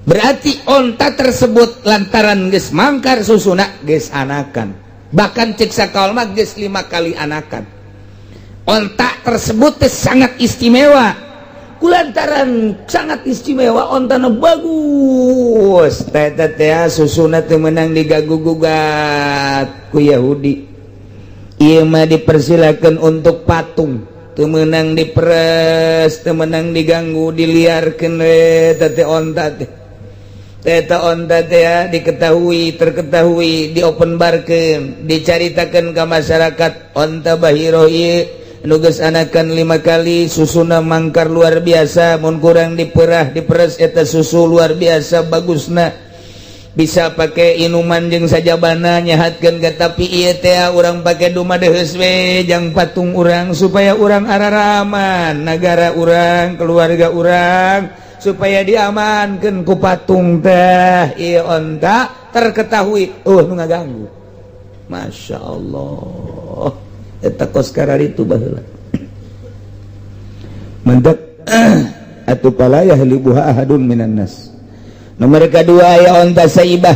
Berarti onta tersebut lantaran geus mangkar susuna geus anakan. Bahkan cek sakaol mah geus 5 kali anakan. Onta tersebut teh sangat istimewa. Kulantaran sangat istimewa ontana bagus teh teh susuna teu meunang diganggu gugat ku Yahudi. Ieu mah dipersilakan untuk patung, teu meunang diperes, teu meunang diganggu, diliarkeun we teh onta teh. Eta onta teh diketahui, terketahui, diopenbarkeun, dicaritakeun ka masyarakat onta bahiro ieu nugas anakan 5 kali, susuna mangkar luar biasa, mun kurang diperah diperes eta susu luar biasa bagusna, bisa pakai inuman jeung sajabana, nyehatkeun. Tapi ieu teh urang pake dumadeheus we jang patung urang supaya urang araraman nagara urang, keluarga urang, supaya diamankeun ku patung teh. Ieu onta terketahui nu ngaganggu. Masya Allah, eta kos itu baheula mantap atuh. Fala yahlibuha ahadun minan nas. Nomor kedua ya onta saibah.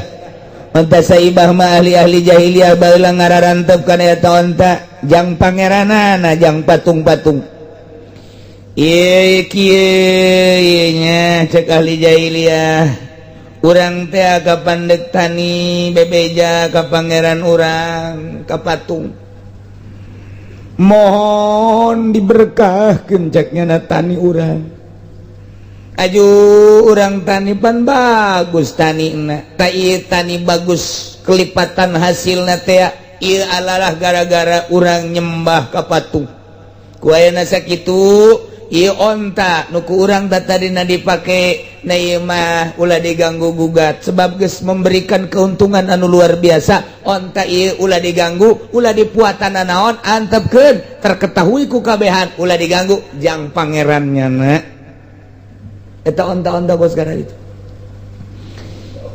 Onta saibah mah ahli-ahli jahiliyah baheula ngararantep kana eta onta jang pangeranana, jang patung-patung. Ieu kieu nya cek ahli jahiliyah, urang teh kapan dek tani bebeja ka pangeran urang, ka patung, mohon diberkahkeun ceknya na tani urang. Aju urang tani pan bagus tani na ta ieu tani bagus kelipatan hasilna teh ieu alalah gara-gara urang nyembah ka patung. Ku ayeuna sakitu ieu onta nu ku urang tadina dipake na ieu mah ulah diganggu gugat sebab geus memberikan keuntungan anu luar biasa. Onta ieu ulah diganggu, ulah dipuatan naon, antepkeun terketahui ku kabehan, ulah diganggu jang pangerannya na. Eta onta-onta bos gara itu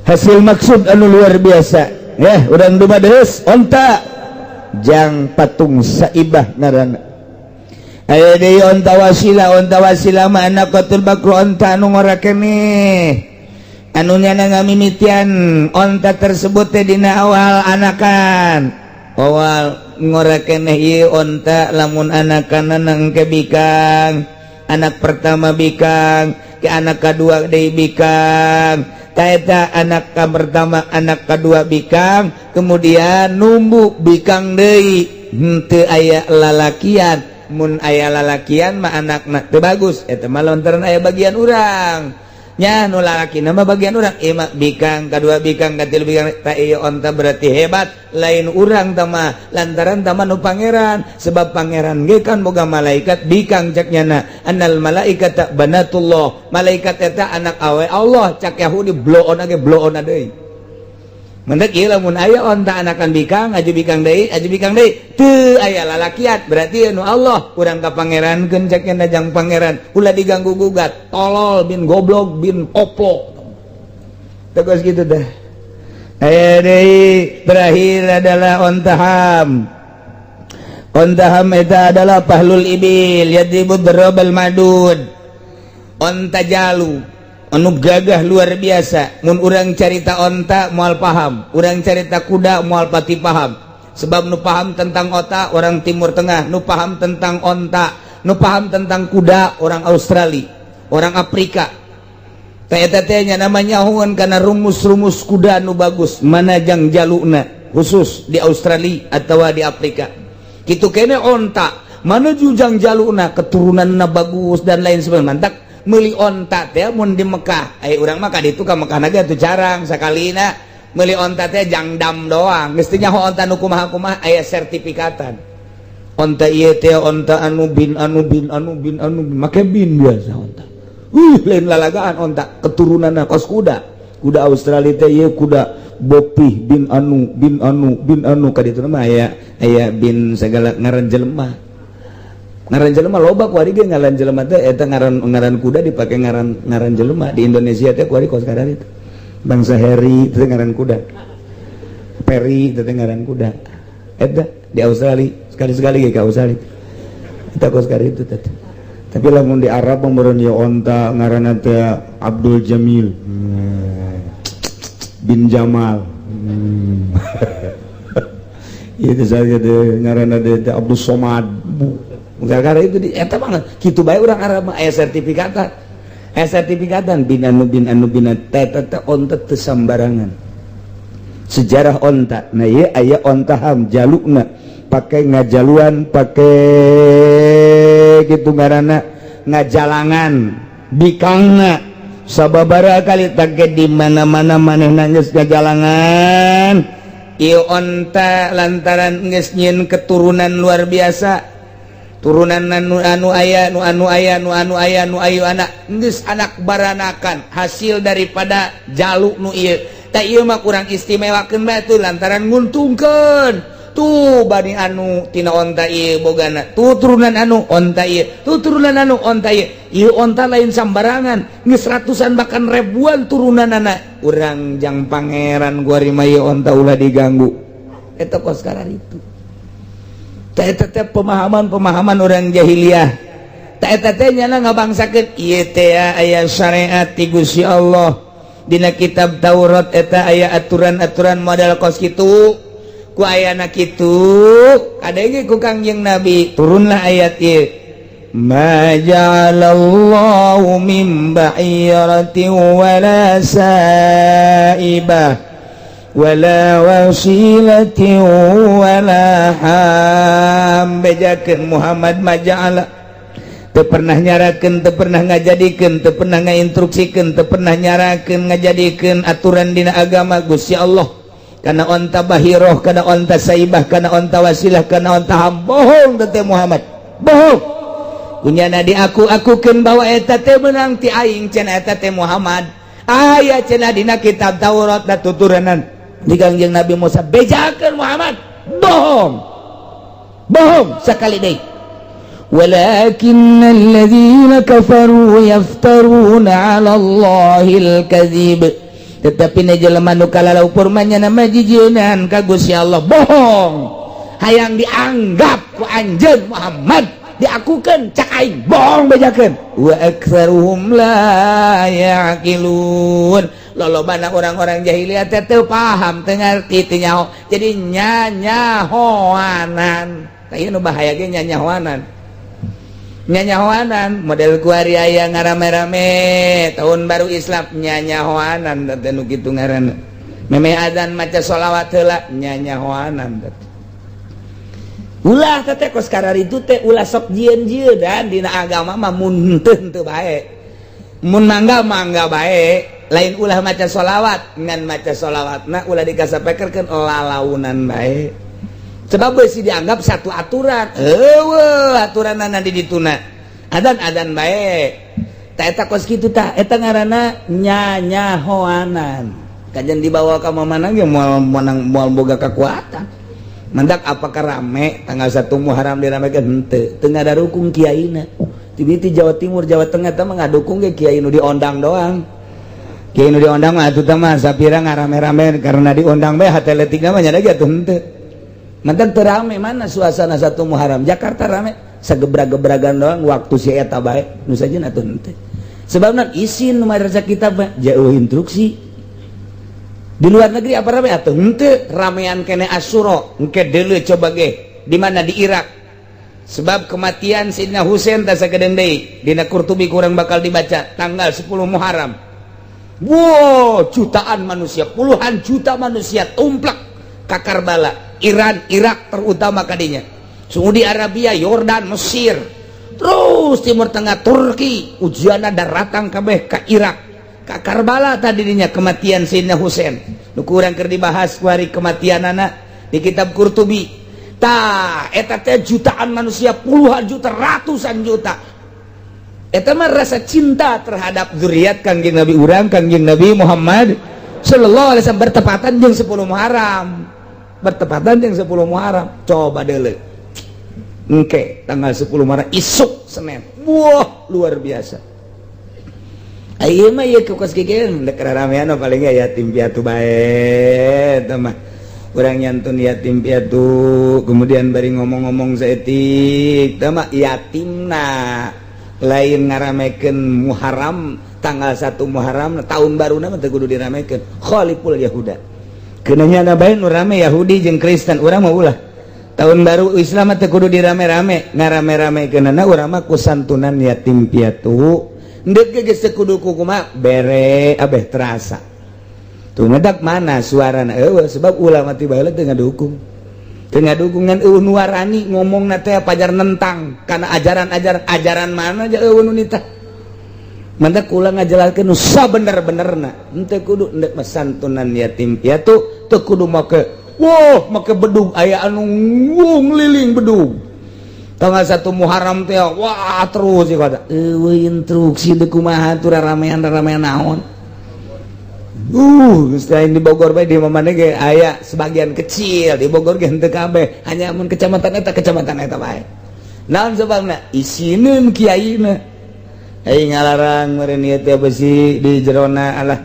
hasil maksud anu luar biasa. Ya, urang dumadeus onta jang patung saibah ngaranna. Aya deui onta wasilah. Onta wasilah mah annaqatul bakru, onta anu ngora keneh, anu nyana ngamimitian onta tersebut teh dina awal anakan, awal ngora keneh. Ieu onta lamun anakan engke bikang, anak pertama bikang, ke anak kedua deui bikang. Eta anak ka pertama, anak kedua bikang, kemudian numbu bikang deui, henteu aya lalakian. Mun aya lalakian mah anakna teu bagus. Eta mah lantaran aya bagian urang nya, nu lalaki nama bagian urang. Ieu mah bikang kadua, bikang katilu, bikang. Ta ieu onta berarti hebat, lain urang tama, lantaran tama nu pangeran, sebab pangeran ge kan boga malaikat bikang. Cak nyana annal malaikata banatullah, malaikat eta anak awe Allah cak Yahudi. Bloon ge bloon deui. Mendak ieu lamun aya onta anakan bikang, aju bikang deui, aju bikang deui, teu aya lalakian, berarti nu Allah, urang ka pangerankeun. Cak nyana jang pangeran, ulah diganggu gugat, tolol bin goblok bin koplo. Tegas gitu dah. Aya deui terakhir adalah onta ham. Onta ham eta adalah fahlul ibil yadribu darabal madud, onta jalu anu gagah luar biasa. Mun urang carita onta moal paham, urang carita kuda moal pati paham, sebab nu paham tentang onta orang Timur Tengah, nu paham tentang onta, nu paham tentang kuda orang Australia, orang Afrika. Teh namanya hun karena rumus-rumus kuda nu bagus mana jang jaluna khusus di Australia atau di Afrika gitu. Kene onta mana jujang jaluna, keturunan bagus dan lain sebagainya. Mantap meuli onta teh mun di Mekah. Aya urang mah ka ditu ka Mekah naga tuh jarang sakalina meuli onta teh jang dam doang. Geus teu nyaho onta nu kumaha-kumaha, aya sertifikatan onta ieu teh onta anu bin anu bin anu bin anu bin, make bin biasa onta. Lain lalagaan onta keturunan kos kuda, kuda Australia teh ieu kuda Bopih bin anu bin anu bin anu. Ka ditu mah aya aya bin segala ngaran jelema. Ngaran jelema loba kuari ge, ngaran jelema teh eta ngaran ngaran kuda dipake ngaran ngaran jelema. Di Indonesia teh kuari kos kadar itu bangsa Harry itu ngaran kuda, Perry itu ngaran kuda. Eta di Australia, sekali-sekali ge ke Australia eta kos kadar itu teh. Tapi lamun di Arab meureun ya onta ngaranna teh Abdul Jamil bin Jamal. Itu saja deh ngaranna teh Abdul Somad. Gara-gara itu di eta banget kitu bae urang Arab mah aya sertifikatan, aya sertifikatan bin anu bin anu bin teh. Teh onta teu sambarangan sejarah onta. Nah, ieu aya onta ham jalukna pakai ngajaluan, pakai gitu ngaranna ngajalangan bikangna sababara kali take di mana-mana manehna geus ngajalangan. Ieu onta lantaran geus nyieun keturunan luar biasa, turunan anu anu aya nu anu aya nu anu aya nu ayu anak geus anak baranakan hasil daripada jaluk nu ieu. Tak ieu mah kurang istimewakeun batu lantaran nguntungkeun tuh bani anu tina onta ieu bogana tuh turunan anu onta ieu tuh turunan anu onta ieu. Ieu onta lain sambarangan, geus ratusan bahkan ribuan turunan anak urang jang pangeran gua mah. Ieu onta ulah diganggu. Eta kos itu. Teh teh pemahaman-pemahaman orang jahiliyah. Teh teh nyana ngabangsakeun ieu teh aya syariat ti Gusti Allah. Dina kitab Taurat eta aya aturan-aturan model kos kitu. Ku ayana kitu kadenge ku Kangjeng Nabi turunlah ayat ieu, ma ja'alallahu min ba'iratin wala saibah wala wasilatin wala ham. Bejakeun Muhammad, ma ja'ala teu pernah nyarakeun, teu pernah ngajadikeun, teu pernah ngainstruksikeun, teu pernah nyarakeun ngajadikeun aturan dina agama Gusti Allah kana onta bahiroh, kana onta saibah, kana onta wasilah, kana onta ham. Bohong teh Muhammad, bohong. Kunyana di aku akukeun bahwa eta teh menang ti aing cenah eta teh Muhammad, aya cenah dina kitab Taurat da tuturanan di Kangjeng Nabi Musa. Bejakeun Muhammad bohong, bohong sekali deui. Walakin alladzina kafaru yaftaruna 'ala Allahil kadzib. Tetapi na jelema nu kalalaupur mah nyana mah jijieunaan ka Gusti Allah, bohong, hayang dianggap ku anjeun Muhammad, diakukeun cak aing bohong, bejakeun. Wa aktsaruhum la yaqilun. Lolobana orang-orang jahiliyah teh teu paham, teu ngarti, teu nyaho, jadi nyanyahoanan. Tah, ieu nu bahaya ge nyanyahoanan. Nyanyahoanan model kuari aya ngarame-rame tahun baru Islam, nyanyahoanan teh nu kitu ngaranna. Memeh adzan maca sholawat heula, nyanyahoanan teh. Ulah teh kos kararitu teh, ulah sok jieun-jieun dan dina agama mah. Mun teu, teu bae, mun mangga, mangga bae. Lain ulah maca sholawat, ngan maca sholawatna ulah dikasapekerkeun lalaunan bae, sebab beusi dianggap satu aturan. Eueuh aturanna di dituna, adan adan bae. Ta eta kos kitu, tah eta ngaranna nyanyahoanan. Kajian dibawa ka mana ge moal menang, moal boga kekuatan. Mendak apakah rame tanggal 1 Muharram diramekeun? Henteu, teu ngadukung kiaina. Ti Jawa Timur, Jawa Tengah teh mah ngadukung ge kiai nu diondang doang. Kiai nu diondang mah atuh teh mah sapira ngarame-rame karena diundang bae, hate leutikna mah nya ge atuh henteu. Mendak teu rame. Mana suasana 1 Muharram Jakarta rame? Sagebra-gebragan doang waktu si eta bae nu sajen atuh henteu. Sebabna isin nu madrasah kita mah jauh instruksi. Di luar negeri apa rame atuh henteu? Ramean kene Asyura engke deuleu, coba ge di mana, di Irak, sebab kematian Sayyidina Husain tah sakedeung deui dina Qurtubi kurang bakal dibaca tanggal 10 Muharram. Wow, jutaan manusia, puluhan juta manusia tumplak ka Karbala, Iran, Irak terutama kadinya, Saudi Arabia, Yordan, Mesir, terus Timur Tengah, Turki, ujianna daratang kabeh ka Irak, ka Karbala. Tadinya kematian Sayyidina Husain nu kurang keur dibahas kuari kematian anak di kitab Qurtubi. Tah eta teh jutaan manusia, puluhan juta, ratusan juta. Eta mah rasa cinta terhadap zuriat Kangjeng Nabi urang, Kangjeng Nabi Muhammad sallallahu alaihi wasallam, bertepatan jeung 10 Muharram, bertepatan jeung 10 Muharram. Coba deuleu engke tanggal 10 Muharram, isuk Senin, wah, luar biasa. Ayeuna mah ieu kos kieu dek ramean paling yatim piatu bae. Eta mah urang nyantun yatim piatu, kemudian bari ngomong-ngomong saeutik. Tah mah yatimna, lain ngaramekeun Muharram. Tanggal 1 Muharram tahun baru mah teu kudu diramekeun. Khaliful Yahuda keunanya bae nu rame Yahudi jeung Kristen. Urang mah ulah, tahun baru Islam mah teu kudu dirame-rame. Ngarame-ramekeunana urang mah ku santunan yatim piatu. Ndek ge geus teu kudu kumaha bere abeh terasa tuh. Ngedak mana suarana? Eueuh, sebab ulama ti baheula teu ngadukung, teu ngadukungan. Eueuh nu warani ngomongna teh pajar nentang kana ajaran-ajaran. Ajaran mana aja eueuh nu nitah. Mantak kula ngajelaskeun nu sabener-benerna. Henteu kudu ndek mah santunan yatim piatu, teu kudu make wah, make bedug, aya anu ngeliling bedug tanggal 1 Muharram teh, wah, terus sih kata eueuh instruksi deuk kumaha tuh ramean, ramean naon. Selain di Bogor bae, di mana ge aya sebagian kecil di Bogor ge henteu kabeh, hanya mun kecamatan eta bae. Naon sebabna? Isineun kiaina. Ai ngalarang meureun ieu teh besi di jerona, alah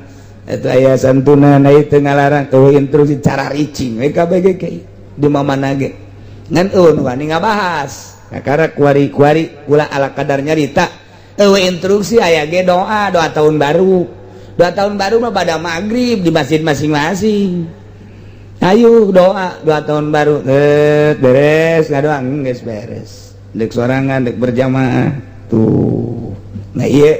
eta aya santunan. Ai teu ngalarang, eueuh instruksi, cara ricing we kabeh ge kiai di mana ge. Ngan eueuh nu wani ngabahas. Kakara kuari-kuari kula ala kadar nyarita, eueuh instruksi. Aya ge doa, doa tahun baru. Doa tahun baru mah pada maghrib di masjid masing-masing. Ayo doa, doa tahun baru, beres ngadoa geus beres, dek sorangan dek berjamaah tuh. Nah, iya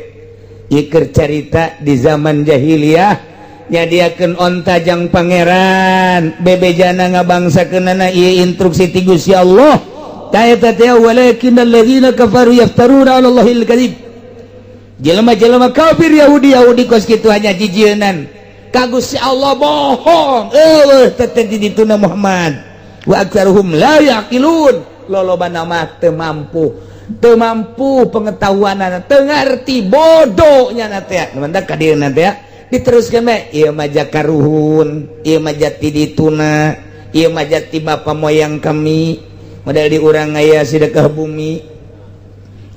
ieu keur carita di zaman jahiliyah nyadiakeun onta jang pangeran, bebejana ngabangsakeunana. Ieu instruksi ti Gusti Allah. Ta eta teh walakinnal ladzina kafaru yaftaruna 'ala Allahil kadzib. Jelema-jelema kafir, Yahudi Yahudi kos kitu hanya jijieunan ka Gusti Allah, bohong. Eueuh teh di dituna Muhammad. Wa aktsaruhum la yaqilun. Lolobana mah teu mampu, teu mampu pengetahuanana, teu ngarti, bodohnya na teh. Mantak ka dieu teh diteruskeun bae. Ieu mah jakaruhun, ieu mah jati dituna, ieu mah jati bapa moyang kami. Model di urang aya sedekah bumi.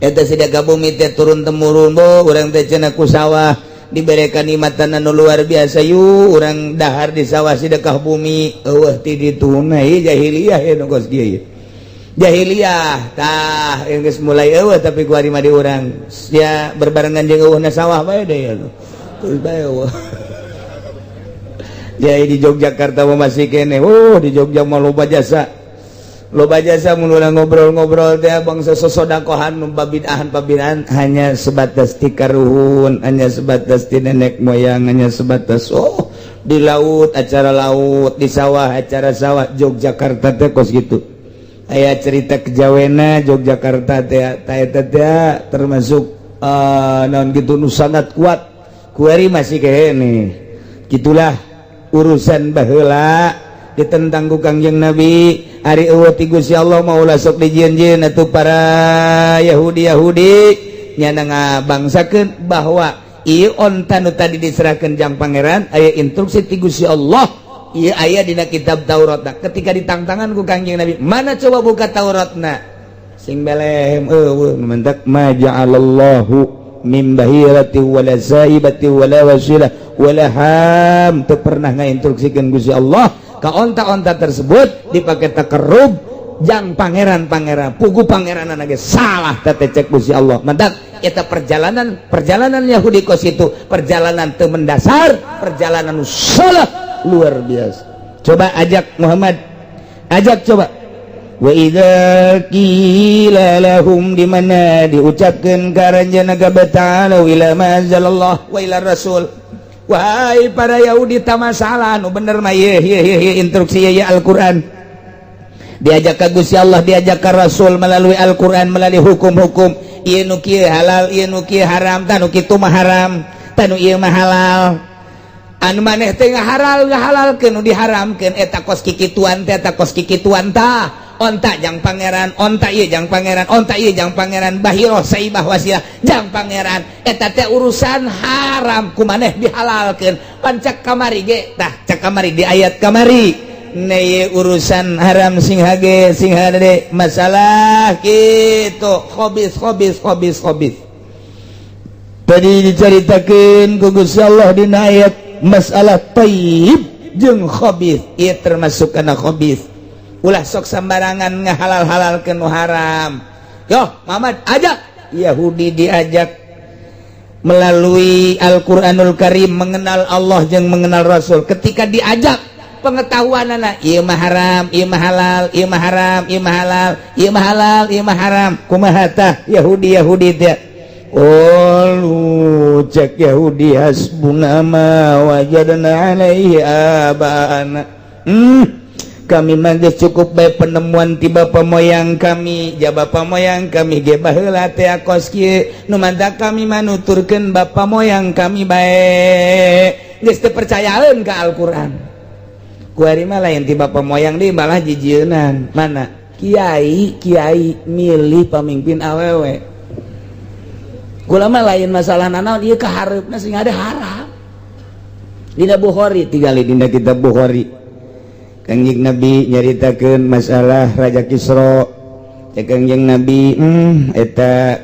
Eta sedekah bumi teh turun temurun. Bo urang teh cenah ku sawah. Diberikan nikmatan anu luar biasa. Yuk, urang dahar di sawah, sedekah bumi. Eueuh ti dituna. Ieu jahiliyah ya, nu kos kieu jahiliyah tah yang geus mulai eueuh, tapi ku mah di urang ya berbarengan jeung eueuhna sawah bae deh ya. Terus bae eueuh. Jadi di Yogyakarta mah masih kene. Oh, di Jogja mah loba jasa, loba jasa. Mun urang ngobrol-ngobrol teh bangsa sosodakohan, babid'ahan pabid'ahan hanya sebatas ti karuhun, hanya sebatas ti nenek moyang, hanya sebatas, oh, di laut acara laut, di sawah acara sawah. Yogyakarta teh kos gitu. Aya cerita kejawena Yogyakarta teh teh teh termasuk naon gitu nu sangat kuat. Kuari masih kene. Gitulah urusan baheula ditentang ku Kangjeng Nabi. Ari eueuh ti Gusti Allah mah ulah sok dijieun-jieun atuh. Para Yahudi Yahudi nyana ngabangsakeun bahwa ieu onta nu tadi diserahkeun jang pangeran, aya instruksi ti Gusti Allah, ieu aya dina kitab Taurat. Ketika ditangtangan ku Kangjeng Nabi, mana, coba buka Tauratna, sing belem eueuh. Mentak ma ja'alallahu min bahirati wala saibati wala wasilah wala ham. Teu pernah ngainstruksikeun Gusti Allah ka onta-onta tersebut dipakai takarrub jang pangeran-pangeran. Pugu pangeran ge salah teh, cek Gusti Allah. Mantak eta perjalanan perjalanan Yahudi kos itu perjalanan teu mendasar, perjalanan salah luar biasa. Coba ajak Muhammad, ajak coba. Wa idza qila lahum, di mana diucapkeun ka aranjeunna, ta'alu ila ma anzalallah wa ila rasul. Wahai para Yahudi, tak masalah, nu bener mah ye ye ye instruksi ye Al-Qur'an. Diajak ka Gusti Allah, diajak ka Rasul melalui Al-Qur'an, melalui hukum-hukum. Ieu nu kieu halal, ieu nu kieu haram, tah nu kitu mah haram, tah nu ieu mah halal. Anu maneh teh ngahalal ngahalalkeun nu diharamkeun, eta kos kikituan teh, eta kos kikituan tah. Onta jang pangeran, onta ieu jang pangeran, onta ieu jang pangeran, bahiro saibah wasilah jang pangeran, eta teh urusan haram ku maneh dihalalkeun. Pan cak kamari ge tah, cak kamari di ayat kamari neye urusan haram sing hage sing hade masalah gitu, khobis khobis khobis khobis. Tadi diceritakan ku Gusti Allah dina ayat masalah thayyib jeung khobis. Ieu termasuk kana khobis. Ulah sok sembarangan ngahalal-halal ke nu haram. Yo Muhammad, ajak Yahudi. Diajak melalui Al-Qur'anul Karim mengenal Allah jeung mengenal Rasul. Ketika diajak pengetahuan anak, ieu mah haram, ieu mah halal, ieu mah haram, ieu mah halal, ieu mah halal, ieu mah haram, kumaha tah Yahudi Yahudi teh? Qalu, cek Yahudi, hasbuna ma wajadna alaihi abana. Kami mah geus cukup bae penemuan ti bapa moyang kami. Ja bapa moyang kami ge baheula teh kos kieu, nu mantak kami mah nuturkeun bapa moyang kami bae. Geus teu percayaeun ka Al-Qur'an. Kuari mah lain ti bapa moyang deui, malah jijieunan. Mana kiai kiai milih pamimpin awewe. Kula mah lain masalah nanaon ieu, kahareupna sing ada haram. Dina Bukhari, tingali dina kitab Bukhari, Kangjeng Nabi nyaritakeun masalah Raja Kisra. Cek Kangjeng Nabi, eta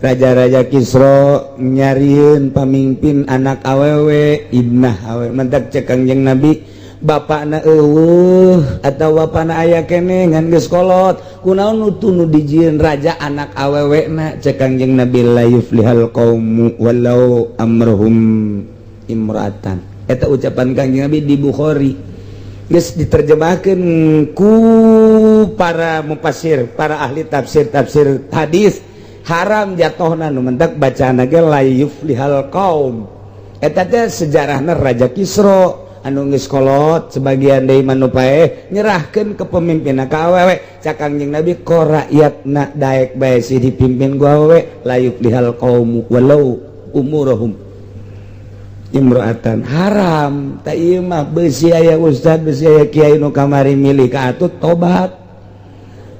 raja-raja Kisra nyarieun pamimpin anak awewe, ibnah awewe." Mantak cek Kangjeng Nabi, bapakna eueuh atau bapakna aya keneh ngan geus kolot, kunaon nu nu dijieun raja anak awewe na? Cek Kangjeng Nabi, la yuflihal qaumu walau amruhum imra'atan. Eta ucapan Kangjeng Nabi di Bukhari, geus diterjemahkan ku para mufasir, para ahli tafsir, tafsir hadis, haram jatuhna. Nu mentak bacaan ge la yuflihal qaum. Eta teh sejarahna Raja Kisra anu geus kolot, sebagian deui mah nu paeh nyerahkeun kepemimpinan ka awewe. Cak Kangjeng Nabi, ko rakyatna daek bae sih dipimpin ku awewe, la yuflihal qaumu walau umuruhum imro'atan, haram. Tak ieu mah besi aya ustad, besi aya kiai nu kamari milih ka atut tobat.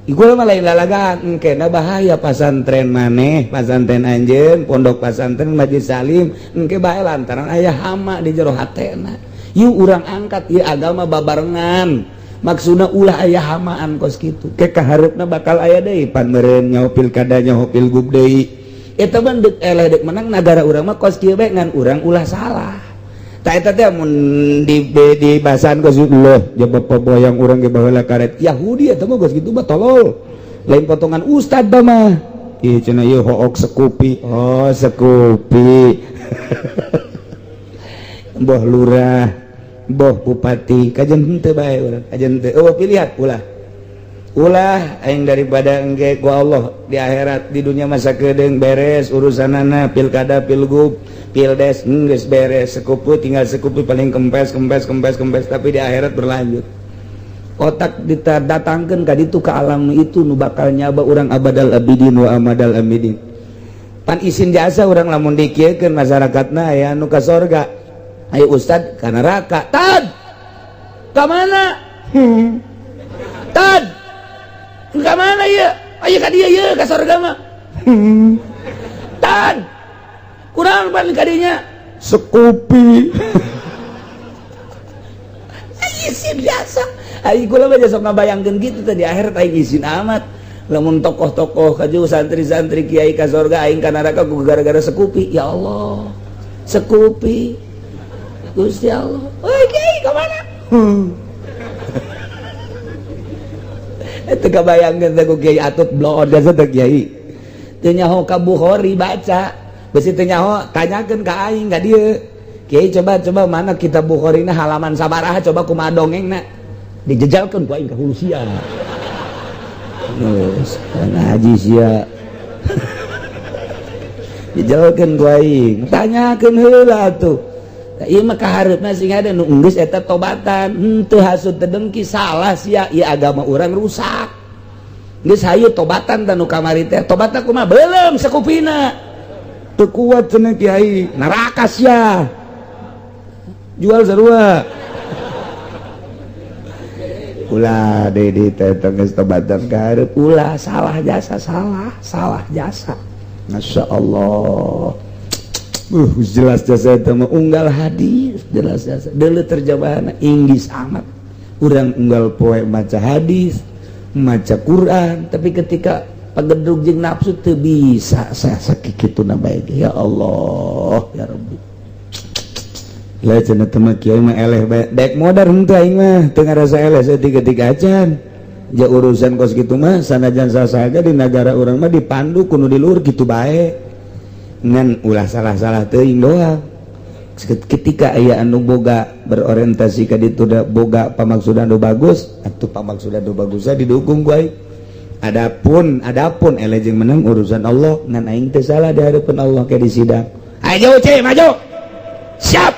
Iku mah lain lalagaan, engkena bahaya pasantren maneh, pasantren anjeun, pondok pasantren Majlis Salim, engke bae lantaran aya hama di jero hatena. Yuk urang angkat ieu agama babarengan. Maksudna ulah aya hamaan kos kitu. Ke kahareupna bakal aya deui, pan meureun nyaho pilkada, nyaho pilgub deui. Eta mah deuk eleh deuk menang nagara urang mah kos kieu bae ngan urang ulah salah. Tah eta teh mun di di bahasan kos leuh jaba boyang urang ge baheula karet Yahudi eta mah geus kitu mah tolol. Lain potongan ustad da mah. Ih cenah ieu hook sekupi. Oh, sekupi. Boh lurah, boh bupati, kajen henteu bae urang, kajen henteu. Eueuh pilihan ulah. Ulah aing daripada engke ku Allah di akhirat di dunia masa kedeung beres urusanana pilkada, pilgub, pildes geus beres sekupu tinggal sekupu paling kempes kempes kempes kempes tapi di akhirat berlanjut. Otak didatangkeun ka ditu ka alam itu nu bakal nyaba urang abadal abidin wa amadal amidin. Pan isin jasa urang lamun dikieukeun masyarakatna aya anu ka sorga. Ayo ustad ka neraka. Tad. Ka mana? Tad. Ka mana ieu? Ayo ka dieu ieu ka sorga mah. Tad. Kurang pan ka dinya sekupi. Isin biasa. Aing kula mah sok ngabayangkeun kitu teh di akhirat aing isin amat. Lamun tokoh-tokoh kaju santri-santri kiai ka sorga aing ka neraka ku gara-gara sekupi. Ya Allah. Sekupi. Gusti Allah. Oi kiai ka mana? Itu kabayangkeun teh ku kiai Atut bloon jasa teh kiai. Teu nyaho ka Bukhari baca. Besi teu nyaho tanyakeun ka aing ka dieu. Kiai coba-coba mana kitab Bukhari na halaman sabaraha coba kumaha dongengna. Dijejalkeun ku aing ka hulu sia. Geus ngaji sia. Dijejalkeun ku aing. Tanyakeun heula atuh. Ieu mah kahareupna sing ada nu geus eta tobatan, henteu hasud teu dengki salah sia, ieu agama urang rusak. Geus hayu tobatan tah nu kamari teh. Tobatna kumaha? Beuleum sakupina. Teu kuat cenah kiai, neraka sia. Jual sarua. Ulah deui di teh geus tobatan kahareup ulah salah jasa salah, salah jasa. Masya Allah. Jelas jasa itu mah unggal hadis jelas jasa deuleu terjemahanna Inggris amat urang unggal poe maca hadis maca Quran tapi ketika pagedrug jeung nafsu teu bisa sakituna bae ya Allah ya Rabbi lah cenah teh mah kiai mah eleh bae dek modar henteu aing mah teu ngarasa eleh saeutik-eutik acan ja urusan kos kitu mah sanajan sasaga di nagara urang mah dipandu kudu di luhur kitu bae ngan ulah salah-salah teuing doang. Ketika aya anu boga berorientasi ka ditu da boga pamaksudan nu bagus atuh pamaksudan nu bagusna didukung ku aing. Adapun adapun eleh jeung menang urusan Allah ngan aing teu salah di hadapan Allah ke di sidang. Ayo ce maju. Siap.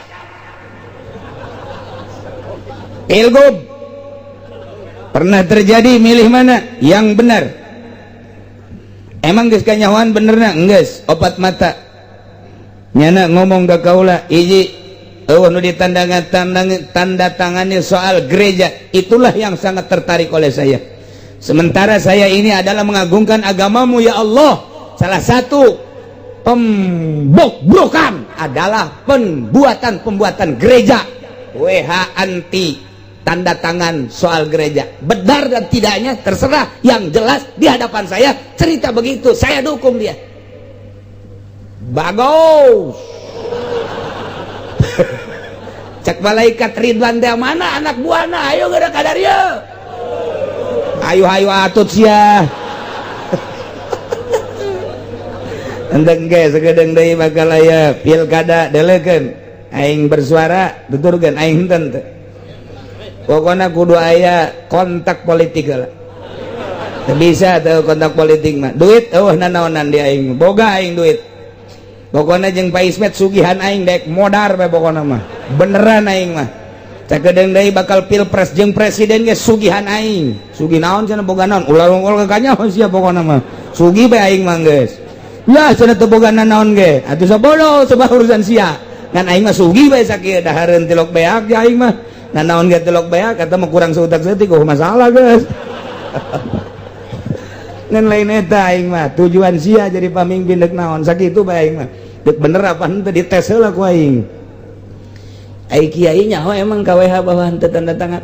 Pilgub pernah terjadi milih mana yang benar. Emang geus kanyahoan benerna geus opat mata nyana ngomong ka kaula hiji eueuh nu ditanda tangani soal gereja itulah yang sangat tertarik oleh saya. Sementara saya ini adalah mengagungkan agamamu ya Allah. Salah satu pembobrokan adalah pembuatan-pembuatan gereja. WH anti tanda tangan soal gereja. Benar dan tidaknya terserah, yang jelas di hadapan saya cerita begitu, saya dukung dia. Bagus. Cek malaikat Ridwan teh mana anak buahna, ayo geura ka dieu. Ayo ayo atut sia. Enteng ge sakedeung deui bakal aya pilkada delekeun. Aing bersuara tuturkeun aing henteu teh. Pokoknya kudu aya kontak politik lah. Teu bisa teu kontak politik mah. Duit eueuh nanaonan di aing. Boga aing duit. Pokoknya jeung Pak Ismet sugihan aing dek modar bae pokokna mah. Beneran aing mah. Sakedeung deui bakal pilpres jeung presiden ge sugihan aing. Sugih naon cenah boga naon? Ulah ungkul ka kanyaho sia pokokna mah. Sugih bae aing mah geus. Lah cenah teu boga nanaon ge. Atuh sabodo sebab urusan sia. Ngan aing mah sugih bae sakieu dahareun tilok beak ja aing mah. Nah naon ge tilok beak kata mah kurang seutak seutik oh masalah guys. Ngan lain eta aing mah tujuan sia jadi pamimpin deuk naon sakitu bae aing mah. Deuk bener apa henteu dites heula ku aing. Ai kiai nyaho emang ka WH bahwa henteu tanda tangan.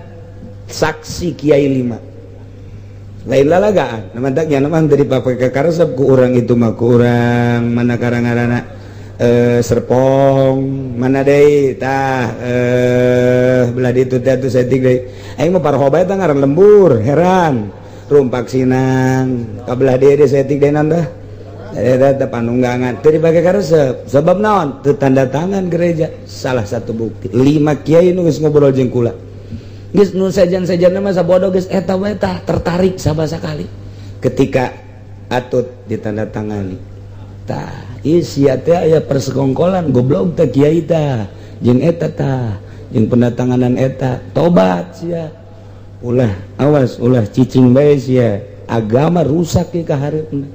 Saksi kiai 5. Lain lalagaan. Mataknya mah teu dipake karesep ku urang itu mah, ku urang mana karang-karana Serpong mana deui tah, belah ditu teh atuh saeutik deui. Aing mah paroho bae tah ngaran lembur, heran. Rumpak Sinang ka belah dieu deui saeutik deui naon tah? Eta Panunggangan teu dipake karesep. Sebab naon? Teu tanda tangan gereja. Salah satu bukti. Lima kiai nu geus ngobrol jeung kula. Geus nu sejen-sejenna mah sabodo geus eta wae tah tertarik sabasa kali. Ketika atut ditandatangani. Tah, ieu sia teh aya persekongkolan goblok teh kiai tah. Jeung eta tah, jeung pendatanganan eta tobat sia. Ulah awas ulah cicing bae sia. Agama rusak ke kahareupna.